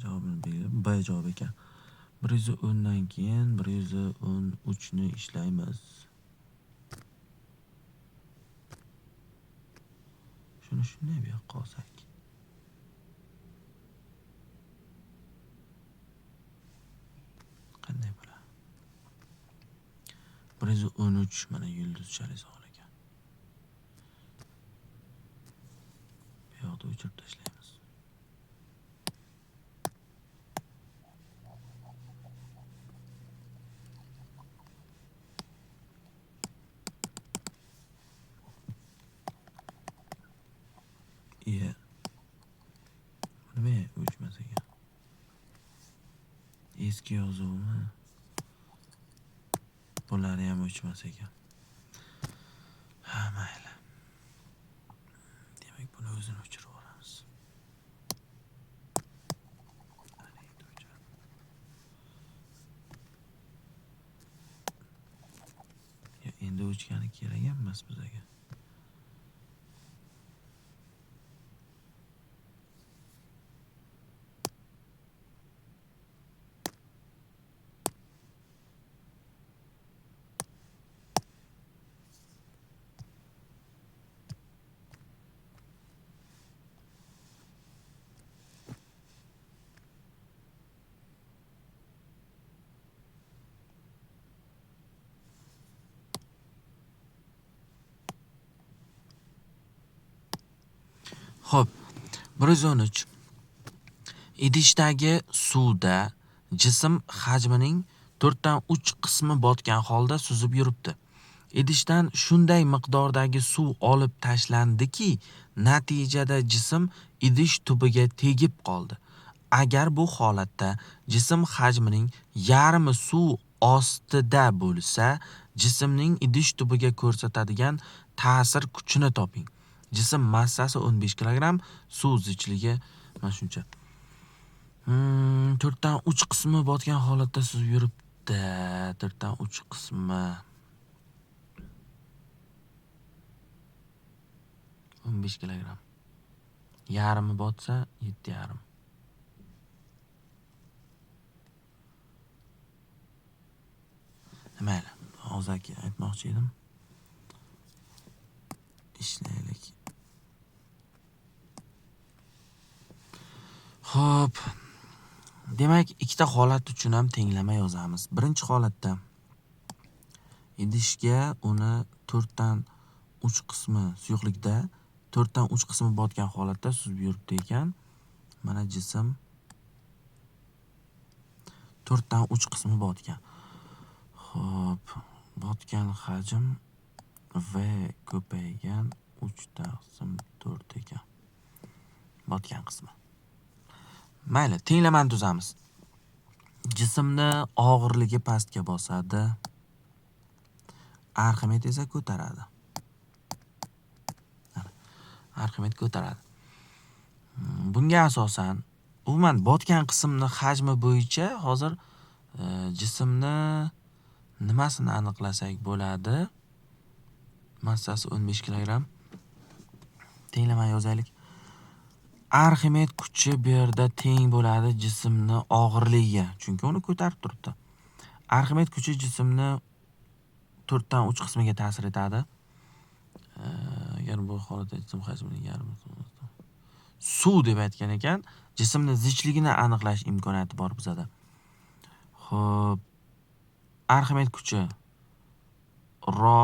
Javobini belgilab B javob ekan. 110 dan keyin 113 ni ishlaymiz. Shuni shunday bu yoqqa olsak. Qanday bo'ladi? 113 mana yulduzchali savol ekan. Bu yoqda o'chirib tashlaymiz. Nima o'chmas ekan? Eski yozuvmi? Bulari ham o'chmas ekan. Ha, mayli. Demak, buni o'zini o'chirib yuboramiz. Ana endi o'chiradi. Ya, endi o'chgani kerak ham emas bizga. Xo'p, 113. Idishdagi suvda jism hajmining 4/3 qismi botgan holda suzib yuribdi. Idishdan shunday miqdordagi suv olib tashlandiki, natijada jism idish tubiga tegib qoldi. Agar bu holatda jism hajmining yarmi suv ostida bo'lsa, jismning idish tubiga ko'rsatadigan ta'sir kuchini toping. Jism massasi 15 kilogramm, suv zichligi mana shuncha. 4/3 qismi botgan holatda suzib yuribdi. 4/3 qismi 15 kilogramm. Yarmi botsa 7,5. Mayli, og'zaki aytmoqchi edim. Ishlaylik. Xo'p. Demak, ikkita holat uchun ham tenglama yozamiz. Birinchi holatda idishga uni 4/3 qismi suyuqlikda 4/3 qismi botgan holatda suzib yuribdi ekan. Mana jism 4/3 qismi botgan. Xo'p, botgan hajm V ko'paygan 3/4 ekan. Botgan qismi. Mayli, tenglamani tuzamiz. Jismni og'irligi pastga bosadi. Arximed esa ko'taradi. Arximed ko'taradi. Bunga asosan umuman botgan qismni hajmi bo'yicha hozir jismni nimasini aniqlasak bo'ladi? Massasi 15 kilogramm. Tenglama yozaylik. Arximed kuchi bu yerda teng bo'ladi jismni og'irligiga, chunki uni ko'tarib turibdi. Arximed kuchi jismni 4/3 qismiga ta'sir etadi. Agar bu holatda jism hajmining yarmi suv deb aytgan ekan, jismni zichligini aniqlash imkoniyati bor bizada. Xo'p, Arximed kuchi ro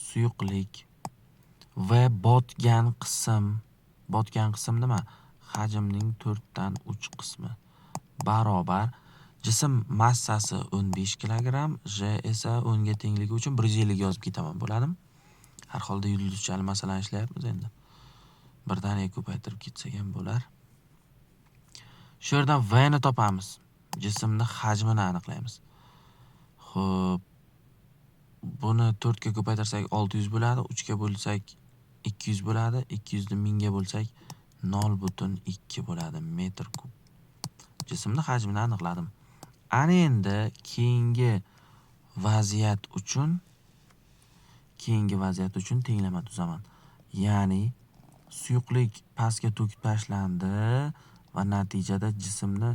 suyuqlik va botgan qism, botgan qism nima? Hajmning 4/3 qismi barobar jism massasi 15 kilogramm, J esa 10 ga tengligi uchun 150 yozib ketaman, bo'ladimi? Har holda yulduzchali masalani ishlayapmiz endi. Birdaniga ko'paytirib ketsak ham bo'lar. Shu yerdan V ni topamiz. Jismning hajmini aniqlaymiz. Xo'p, buni 4 ga ko'paytirsak 600 bo'ladi, 3 ga bo'lsak 200 bo'ladi, 200 ni 1000 ga bo'lsak 0,2 bo'ladi metr kub. Jismning hajmini aniqladim. Ana endi keyingi vaziyat uchun tenglama tuzaman. Ya'ni suyuqlik pastga to'kib tashlandi va natijada jismni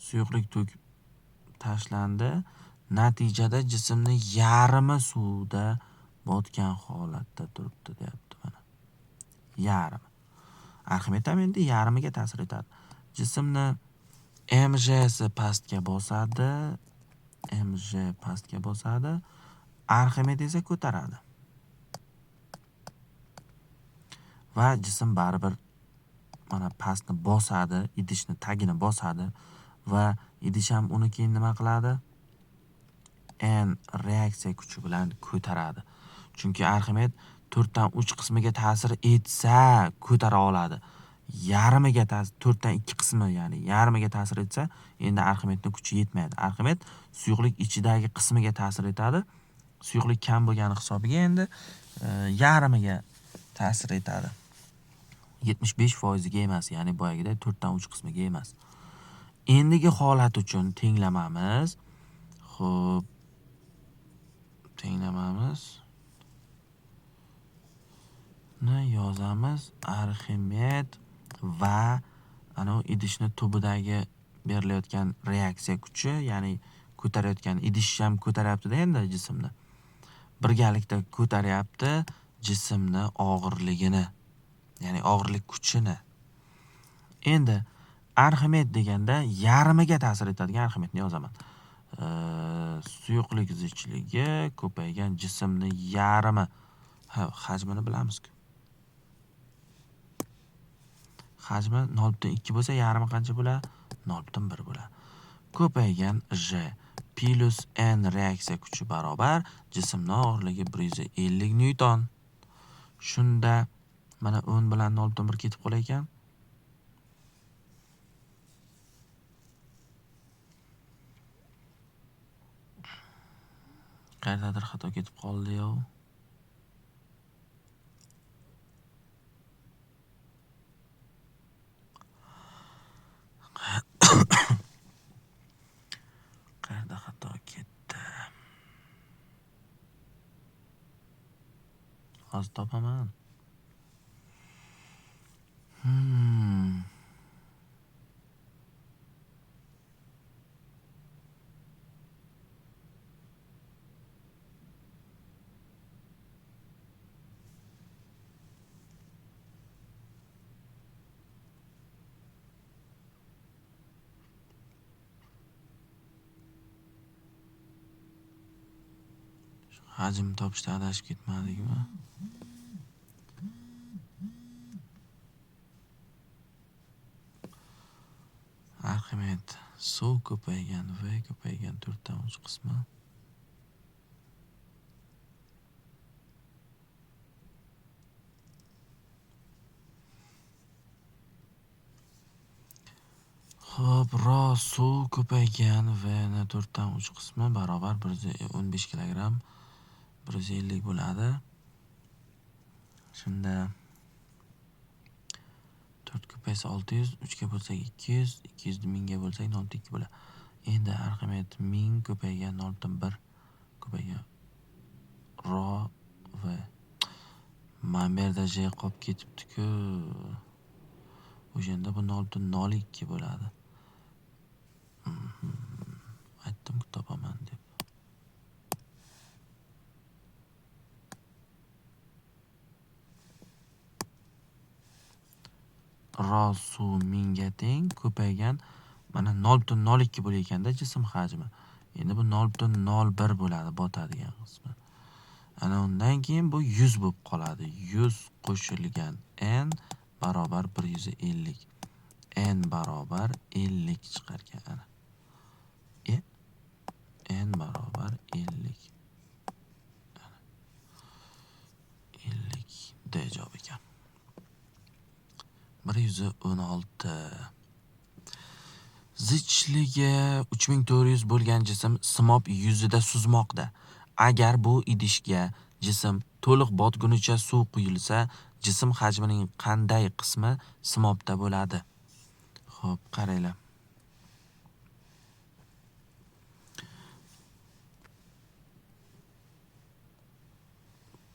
suyuqlik to'kib tashlandi, natijada jismni yarmi suvda botgan holatda turibdi deyapti mana. Yarmi. Arximed ham endi yarmiga ta'sir etadi. Jismni MJsi pastga bosadi, MJ pastga bosadi, Arximed esa ko'taradi. Va jism baribir mana pastni bosadi, idishni tagini bosadi va idish ham uni keyin nima qiladi? N reaksiya kuchi bilan ko'taradi. Chunki Arximed 4dan 3 qismiga ta'sir etsa ko'tara oladi. Yarmiga ta'sir, 4dan 2 qismi, ya'ni yarmiga ta'sir etsa, endi Arximedning kuchi yetmaydi. Arximed suyuqlik ichidagi qismiga ta'sir etadi. Suyuqlik kam bo'lgani hisobiga endi yarmiga ta'sir etadi. 75% ga emas, ya'ni boyagidek 4dan 3 qismiga emas. Endigi holat uchun tenglamamiz. Xo'p, tenglamamiz ni yozamiz. Arximed va ana u idishni tubidagi berilayotgan reaksiya kuchi, ya'ni ko'tarayotgan idish ham ko'taryapti-da endi jismni. Birgalikda ko'taryapti jismni og'irligini, ya'ni og'irlik kuchini. Endi Arximed deganda yarmiga ta'sir etadigan Arximedni yozaman. Suyuqlik zichligi ko'paygan jismni yarmi. Ha, hajmini bilamiz-ku. Hajmi 0.2 bo'lsa, yarmi qancha bo'ladi? 0.1 bo'ladi. Ko'paygan J plus N reaksiya kuchi barobar jismning og'irligi 150 newton. Shunda mana 10 bilan 0.1 ketib qolar ekan. Qayerdadir xato ketib qoldi-yu. Qayerda xato ketdi? Hozir topaman. Hajm topishda adashib ketmadikmi? Arximed suv ko'paygan, V ko'paygan 4dan 3 qismi. Xo'p, ro suv ko'paygan V ni 4dan 3 qismi barobar 115 kilogramm 150 bo'ladi. Shunda 4 ko'paysa 600, 3 ga bo'lsak 200, 200 ni 1000 ga bo'lsak 0.2 bo'ladi. Endi Arximed 1000 ko'paygan 0.1 ko'paygan ro V. Mana bu yerda J qolib ketibdi-ku. O'shanda bu 0.02 bo'ladi. Aytdim-ku topaman deb. Ro suv 1000 ga teng ko'paygan mana 0.02 bo'layotganda jism hajmi. Endi bu 0.01 bo'ladi botadigan qismi. Ana undan keyin bu 100 bo'lib qoladi. 100 qo'shilgan N barobar 150. N barobar 50 chiqar ekan ana. N barobar 50. Ana. 50 D javob ekan. 116. Zichligi 3400 bo'lgan jism simob yuzida suzmoqda. Agar bu idishga jism To'liq botgunicha suv quyilsa, jism hajmining qanday qismi simobda bo'ladi? Xo'p, qaranglar.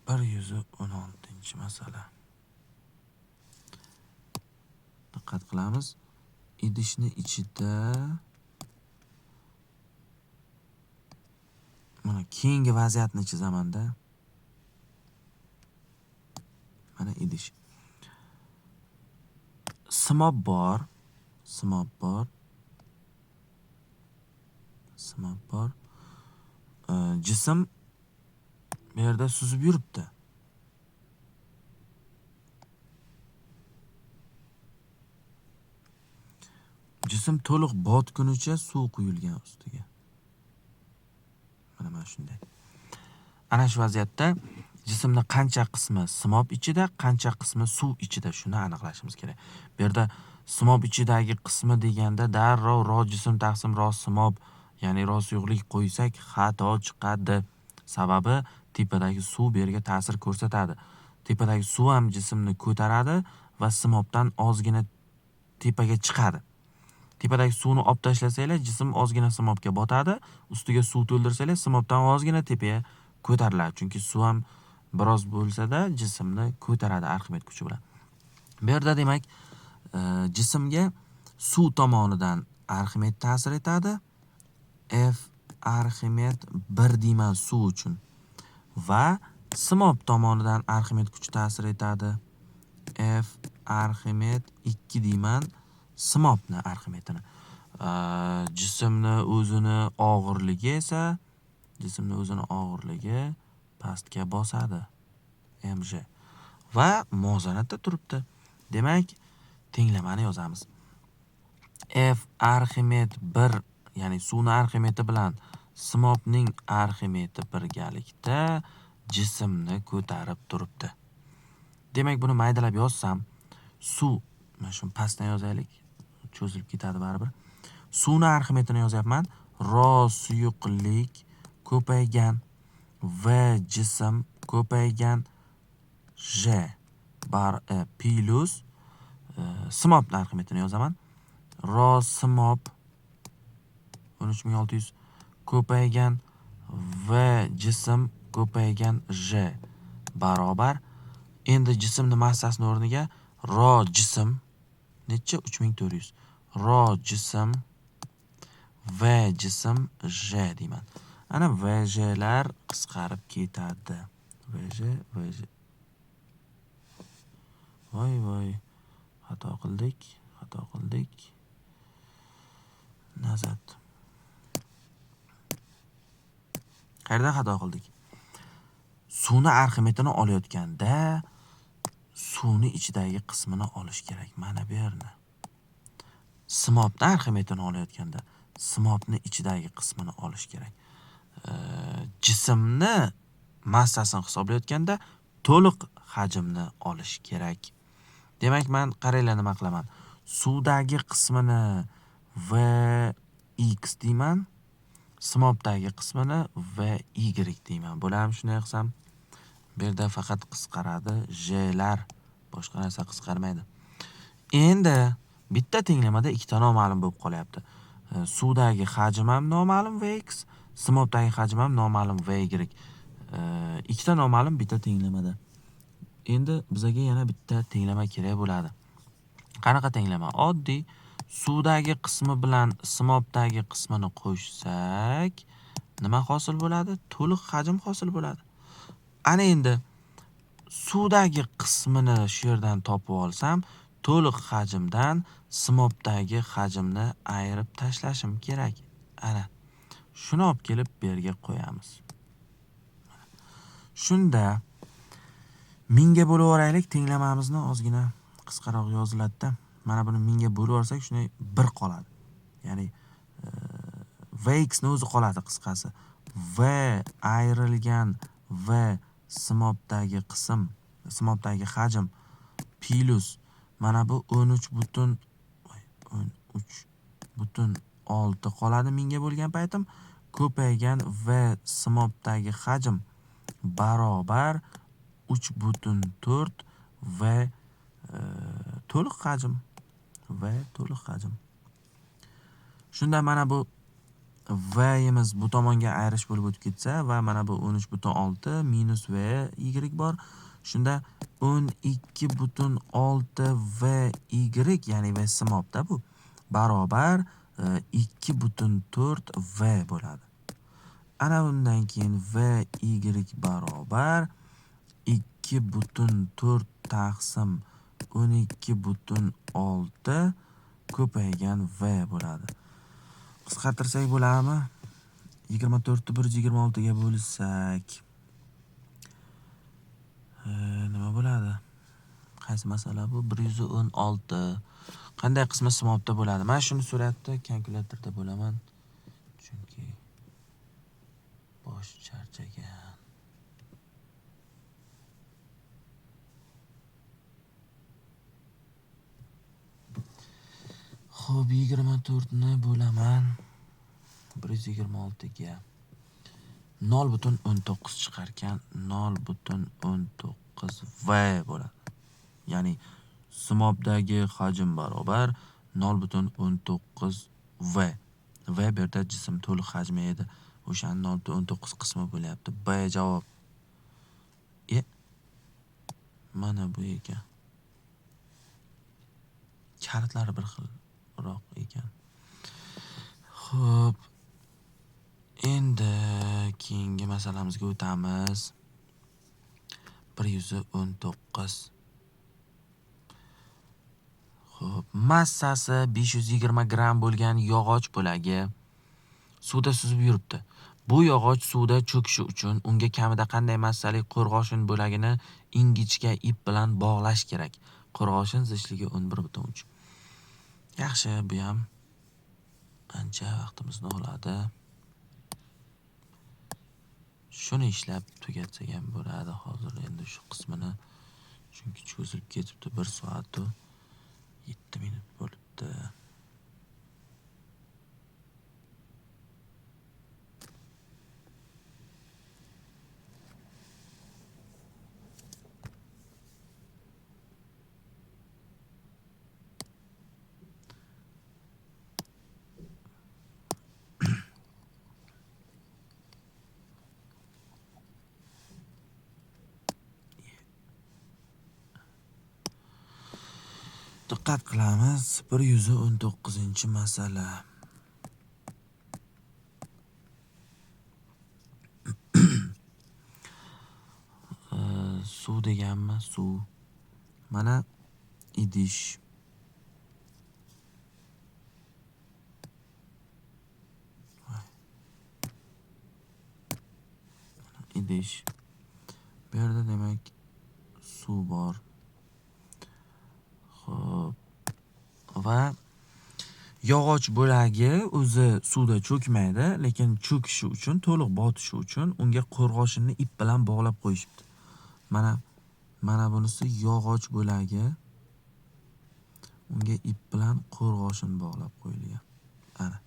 116-masala. Diqqat qilamiz. Idishni ichida mana keyingi vaziyatni chizamanda. Mana idish. Simob bor, simob bor. Simob bor. Jism bu yerda suzib yuribdi. Jism to'liq botgunicha suv quyilgan ustiga. Mana shunday. Ana shu vaziyatda jismni qancha qismi simob ichida, qancha qismi suv ichida, shuni aniqlashimiz kerak. Bu yerda simob ichidagi qismi deganda darrov ro jism taqsim ro simob, ya'ni ro suyuqlik qo'ysak xato chiqadi. Sababi tepadagi suv bu yerga ta'sir ko'rsatadi. Tepadagi suv ham jismni ko'taradi va simobdan ozgina tepaga chiqadi. Tepadagi suvni olib tashlasanglar, jism ozgina simobga botadi, ustiga suv to'ldirsanglar, simobdan ozgina tepaga ko'tariladi. Chunki suv ham biroz bo'lsa-da jismni ko'taradi Arximed kuchi bilan. Bu yerda demak, jismga suv tomonidan Arximed ta'sir etadi. F Arximed 1 deyman suv uchun va simob tomonidan Arximed kuchi ta'sir etadi. F Arximed 2 deyman simobni Arximedini. Jismni o'zini og'irligi esa, jismni o'zini og'irligi pastga bosadi. MJ va muvozanatda turibdi. Demak, tenglamani yozamiz. F Arximed 1, ya'ni suvni Arximedi bilan simobning Arximedi birgalikda jismni ko'tarib turibdi. Demak, buni maydalab yozsam, suv, mana shuni pastdan yozaylik, cho'zilib ketadi baribir. Suvni Arximedini yozyapman. Ro suyuqlik ko'paygan V jism ko'paygan J bar plus simobni Arximedini yozaman. Ro simob 13600 ko'paygan V jism ko'paygan J barobar. Endi jismni massasini o'rniga ro jism necha? 3400. Ro jism V jism J deyman. Ana V J'lar qisqarib ketadi. V J, V J. Voy voy, xato qildik, xato qildik. Nazat. Qayerda xato qildik? Suvni Arximedini olayotganda suvni ichidagi qismini olish kerak. Mana bu yerni. Simobni Arximedini olayotganda simobni ichidagi qismini olish kerak. Jismni massasini hisoblayotganda to'liq hajmni olish kerak. Demak, men qaranglar nima qilaman. Suvdagi qismini V X deyman, simobdagi qismini V Y deyman. Bo'ladimi shunday qilsam? Bu yerda faqat qisqaradi J'lar, boshqa narsa qisqarmaydi. Endi bitta tenglamada ikkita noma'lum bo'lib qolyapti. Suvdagi hajm ham noma'lum Vx, simobdagi hajm ham noma'lum Vy. Ikkita noma'lum bitta tenglamada. Endi bizga yana bitta tenglama kerak bo'ladi. Qanaqa tenglama? Oddiy suvdagi qismi bilan simobdagi qismini qo'shsak, nima hosil bo'ladi? To'liq hajm hosil bo'ladi. Ana endi suvdagi qismini shu yerdan topib olsam, to'liq hajmdan simobdagi hajmni ayirib tashlashim kerak. Ana shuni olib kelib bu yerga qo'yamiz. Shunda mingga bo'lib yuboraylik tenglamamizni, ozgina qisqaroq yoziladi-da. Mana buni mingga bo'lib yuborsak, shunday 1 qoladi. Ya'ni Vx ni o'zi qoladi qisqasi. V ayrilgan V simobdagi qism, simobdagi hajm plus mana bu 13.6 qoladi mingga bo'lgan paytim, ko'paygan V simobdagi hajm barobar 3,4 V to'liq hajm. V to'liq hajm. Shunda mana bu V'imiz bu tomonga ayirish bo'lib o'tib ketsa va mana bu 13,6 minus V Y bor. Shunda 12,6 V Y, ya'ni V simobda bu barobar 2,4 V bo'ladi. Ana undan keyin V Y barobar 2,4 taqsim 12,6 ko'paygan V bo'ladi. Qisqartirsak bo'ladimi? 24 ni 126 ga bo'lsak nima bo'ladi? Qaysi masala bu? 116. Qanday qismi simobda bo'ladi? Mana shuni suratda kalkulyatorda bo'laman. Chunki bosh charchagan. Xo'p, 24 ni bo'laman 126 ga. 0,19 chiqar ekan. 0,19 V bo'ladi. Ya'ni simobdagi hajm barobar 0,19 V. V bu yerda jism to'liq hajmi edi. O'shani 0,19 qismi bo'lyapti. B javob. Mana bu ekan. Kalitlari bir xilroq ekan. Xo'p, endi keyingi masalamizga o'tamiz. 119. Xo'p, massasi 520 gramm bo'lgan yog'och bo'lagi suvda suzib yuribdi. Bu yog'och suvda cho'kishi uchun unga kamida qanday massali qo'rg'oshin bo'lagini ingichka ip bilan bog'lash kerak? Qo'rg'oshin zichligi 11,3. Yaxshi, bu ham ancha vaqtimizni oladi. Shuni ishlab tugatsak ham bo'ladi hozir endi shu qismini, chunki cho'zilib ketibdi. 1 soat 7 minut bo'libdi. Diqqat qilamiz. 119-masala. Suv deganmi? Suv. Mana idish. Idish. Bu yerda demak suv bor. Xo'p. Va yog'och bo'lagi o'zi suvda cho'kmaydi, lekin cho'kishi uchun, to'liq botishi uchun unga qo'rg'oshinni ip bilan bog'lab qo'yishibdi. Mana bunisi yog'och bo'lagi. Unga ip bilan qo'rg'oshin bog'lab qo'yilgan. Ana.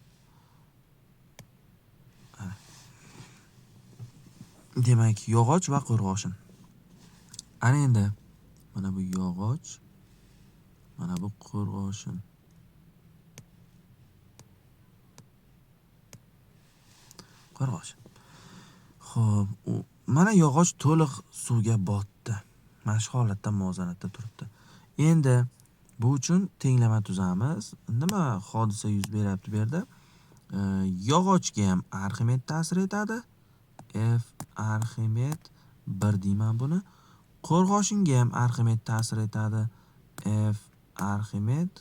Ana. Demak, yog'och va qo'rg'oshin. Ana endi mana bu yog'och, mana bu qo'rg'oshin. Qo'rg'oshin. Xo'p, mana yog'och to'liq suvga botdi. Mana shu holatda muvozanatda turibdi. Endi bu uchun tenglama tuzamiz. Nima hodisa yuz beryapti bu yerda? Yog'ochga ham Arximed ta'sir etadi. F Arximed 1 deyman buni. Qo'rg'oshinga ham Arximed ta'sir etadi. F Arximed.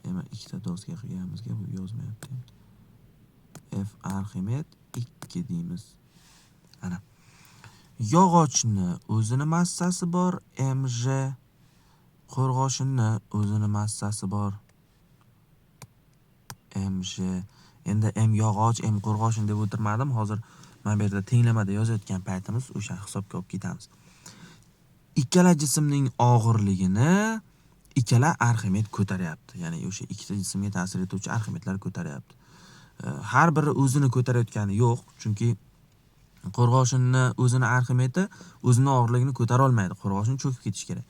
Demak, ikkita doska qilganimizga bu yozmayapti. F Arximed 2 deymiz. Ana. Yog'ochni o'zini massasi bor, mg. Qo'rg'oshinni o'zini massasi bor, mg. Endi m yog'och, m qo'rg'oshin deb o'tirmadim. Hozir mana bu yerda tenglamada yozayotgan paytimiz o'sha hisobga olib ketamiz. Ikkala jismning og'irligini ikkala Arximed ko'taryapti. Ya'ni o'sha ikkita jismga ta'sir etuvchi Arximedlar ko'taryapti. Har biri o'zini ko'tarayotgani yo'q, chunki Qo'rg'oshinni o'zini Arximedi o'zini og'irligini ko'tara olmaydi. Qo'rg'oshin cho'kib ketishi kerak.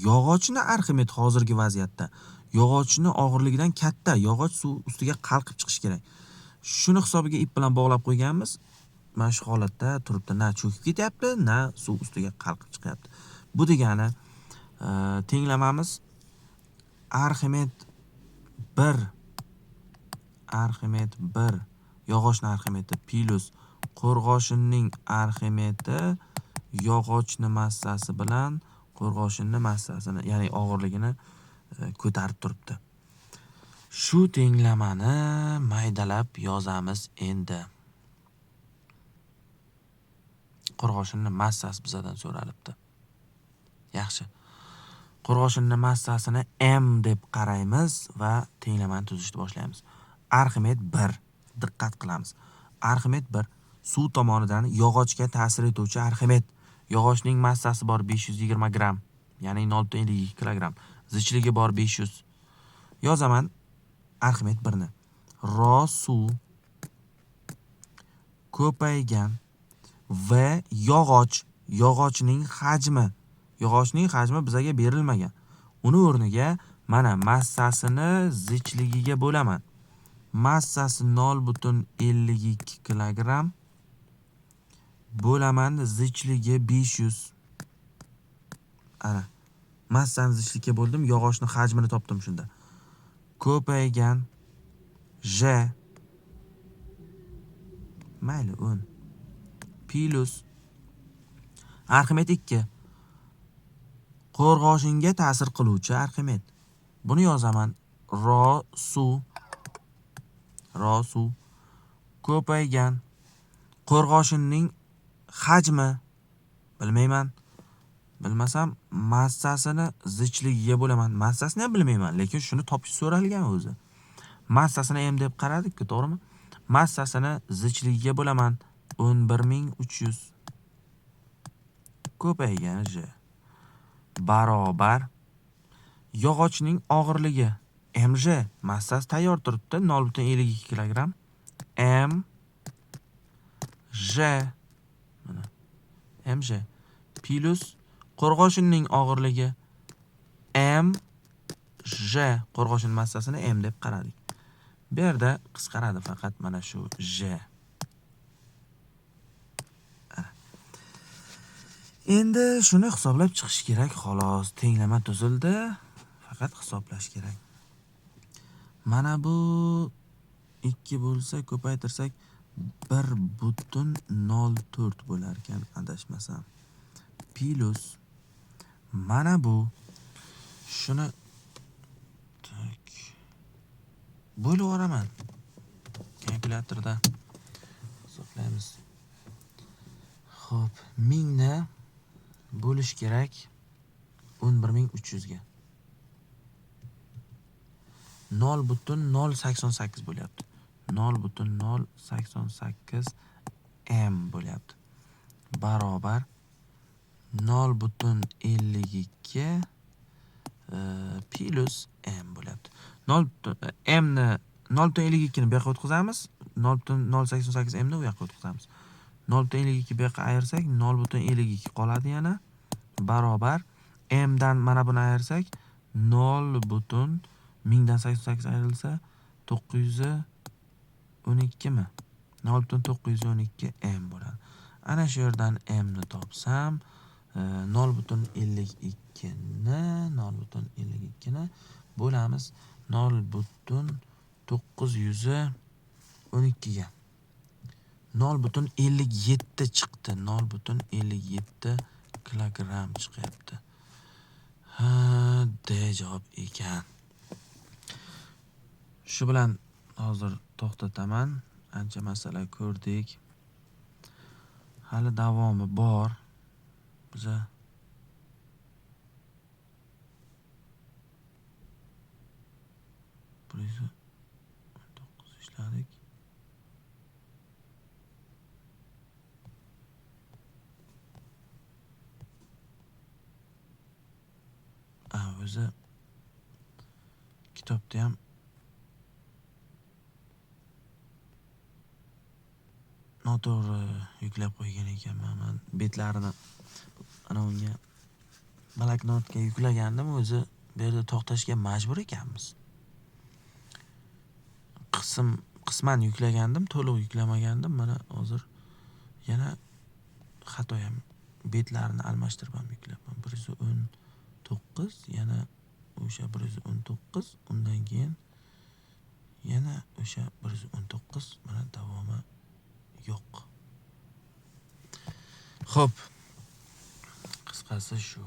Yog'ochni Arximed hozirgi vaziyatda yog'ochni og'irligidan katta, yog'och suv ustiga qalqib chiqishi kerak. Shuni hisobiga ip bilan bog'lab qo'yganmiz. Mana shu holatda turibdi, na cho'kib ketyapti, na suv ustiga qalqib chiqyapti. Bu degani tenglamamiz Arximed 1, Arximed 1 yog'ochning Arximedi plyus qo'rg'oshinning Arximedi yog'ochni massasi bilan qo'rg'oshinning massasini, ya'ni og'irligini ko'tarib turibdi. Shu tenglamani maydalab yozamiz endi. Qo'rg'oshinning massasi bizadan so'ralibdi. Yaxshi. Qo'rg'oshinning massasini m deb qaraymiz va tenglamani tuzishni boshlaymiz. Arximed 1, diqqat qilamiz. Arximed 1 suv tomonidan yog'ochga ta'sir etuvchi Arximed. Yog'ochning massasi bor 520 gramm, ya'ni 0.52 kilogramm. Zichligi bor 500. Yozaman Arximed 1 ni. Ro suv ko'paygan v yog'och, yog'ochning hajmi. Yog'ochning hajmi bizaga berilmagan. Uni o'rniga mana massasini zichligiga bo'laman. Massasi 0.52 kilogramm bo'laman, zichligi 500. Ana massani zichlikka bo'ldim, yog'ochning hajmini topdim shunda. Ko'paygan j mayli 10 plyus Arximed 2 qo'rg'oshinga ta'sir qiluvchi Arximed. Buni yozaman. Ro suv, ro suv ko'paygan qo'rg'oshinning hajmi bilmayman. Bilmasam massasini zichligiga bo'laman. Massasini ham bilmayman, lekin shuni topish so'ralgan o'zi. Massasini m deb qaradik-ku, to'g'rimi? Massasini zichligiga bo'laman. 11300 ko'paygan j barobar yog'ochning og'irligi mj, massasi tayyor turibdi 0.52 kilogramm m j, mana mj plyus qo'rg'oshinning og'irligi m j, qo'rg'oshin massasini m deb qaradik. Bu yerda qisqaradi faqat mana shu j. Endi shuni hisoblab chiqish kerak xolos. Tenglama tuzildi, faqat hisoblash kerak. Mana bu 2 bo'lsa ko'paytirsak 1.04 bo'lar ekan adashmasam. Plyus mana bu shuni tak bo'lib yuboraman. Kalkulyatorda hisoblaymiz. Xo'p, 1000 ni bo'lish kerak 11300 ga. 0.088 bo'lyapti. 0.088 m bo'lyapti. Barobar 0.52 plyus m bo'lyapti. M ni 0.52 ni bu yoqqa o'tkazamiz, 0.088 m ni u yoqqa o'tkazamiz. 0.52 bu yoqqa ayirsak 0.52 qoladi yana. Barobar m dan mana buni ayirsak 0.1088 ayrilsa 912 mi? 0.912 m bo'ladi. Ana shu yerdan m ni topsam 0.52 ni 0.52 ni bo'lamiz 0.912 ga. 0.57 chiqdi. 0.57 kilogramm chiqyapti. Ha, D javob ekan. Shu bilan hozir to'xtataman. Ancha masala ko'rdik. Hali davomi bor. Biza 119 ishladik. O'zi kitobda ham Noto'g'ri yuklab qo'ygan ekanman man betlarini. Ana unga bloknotga yuklagandim, o'zi bu yerda to'xtashga majbur ekanmiz. Qisman yuklagandim, to'liq yuklamagandim. Mana hozir yana xatoyam, betlarini almashtirib ham yuklabman. 119, yana o'sha 119, undan keyin yana o'sha 119, mana davomi yo'q. Xo'p, qisqasi shu.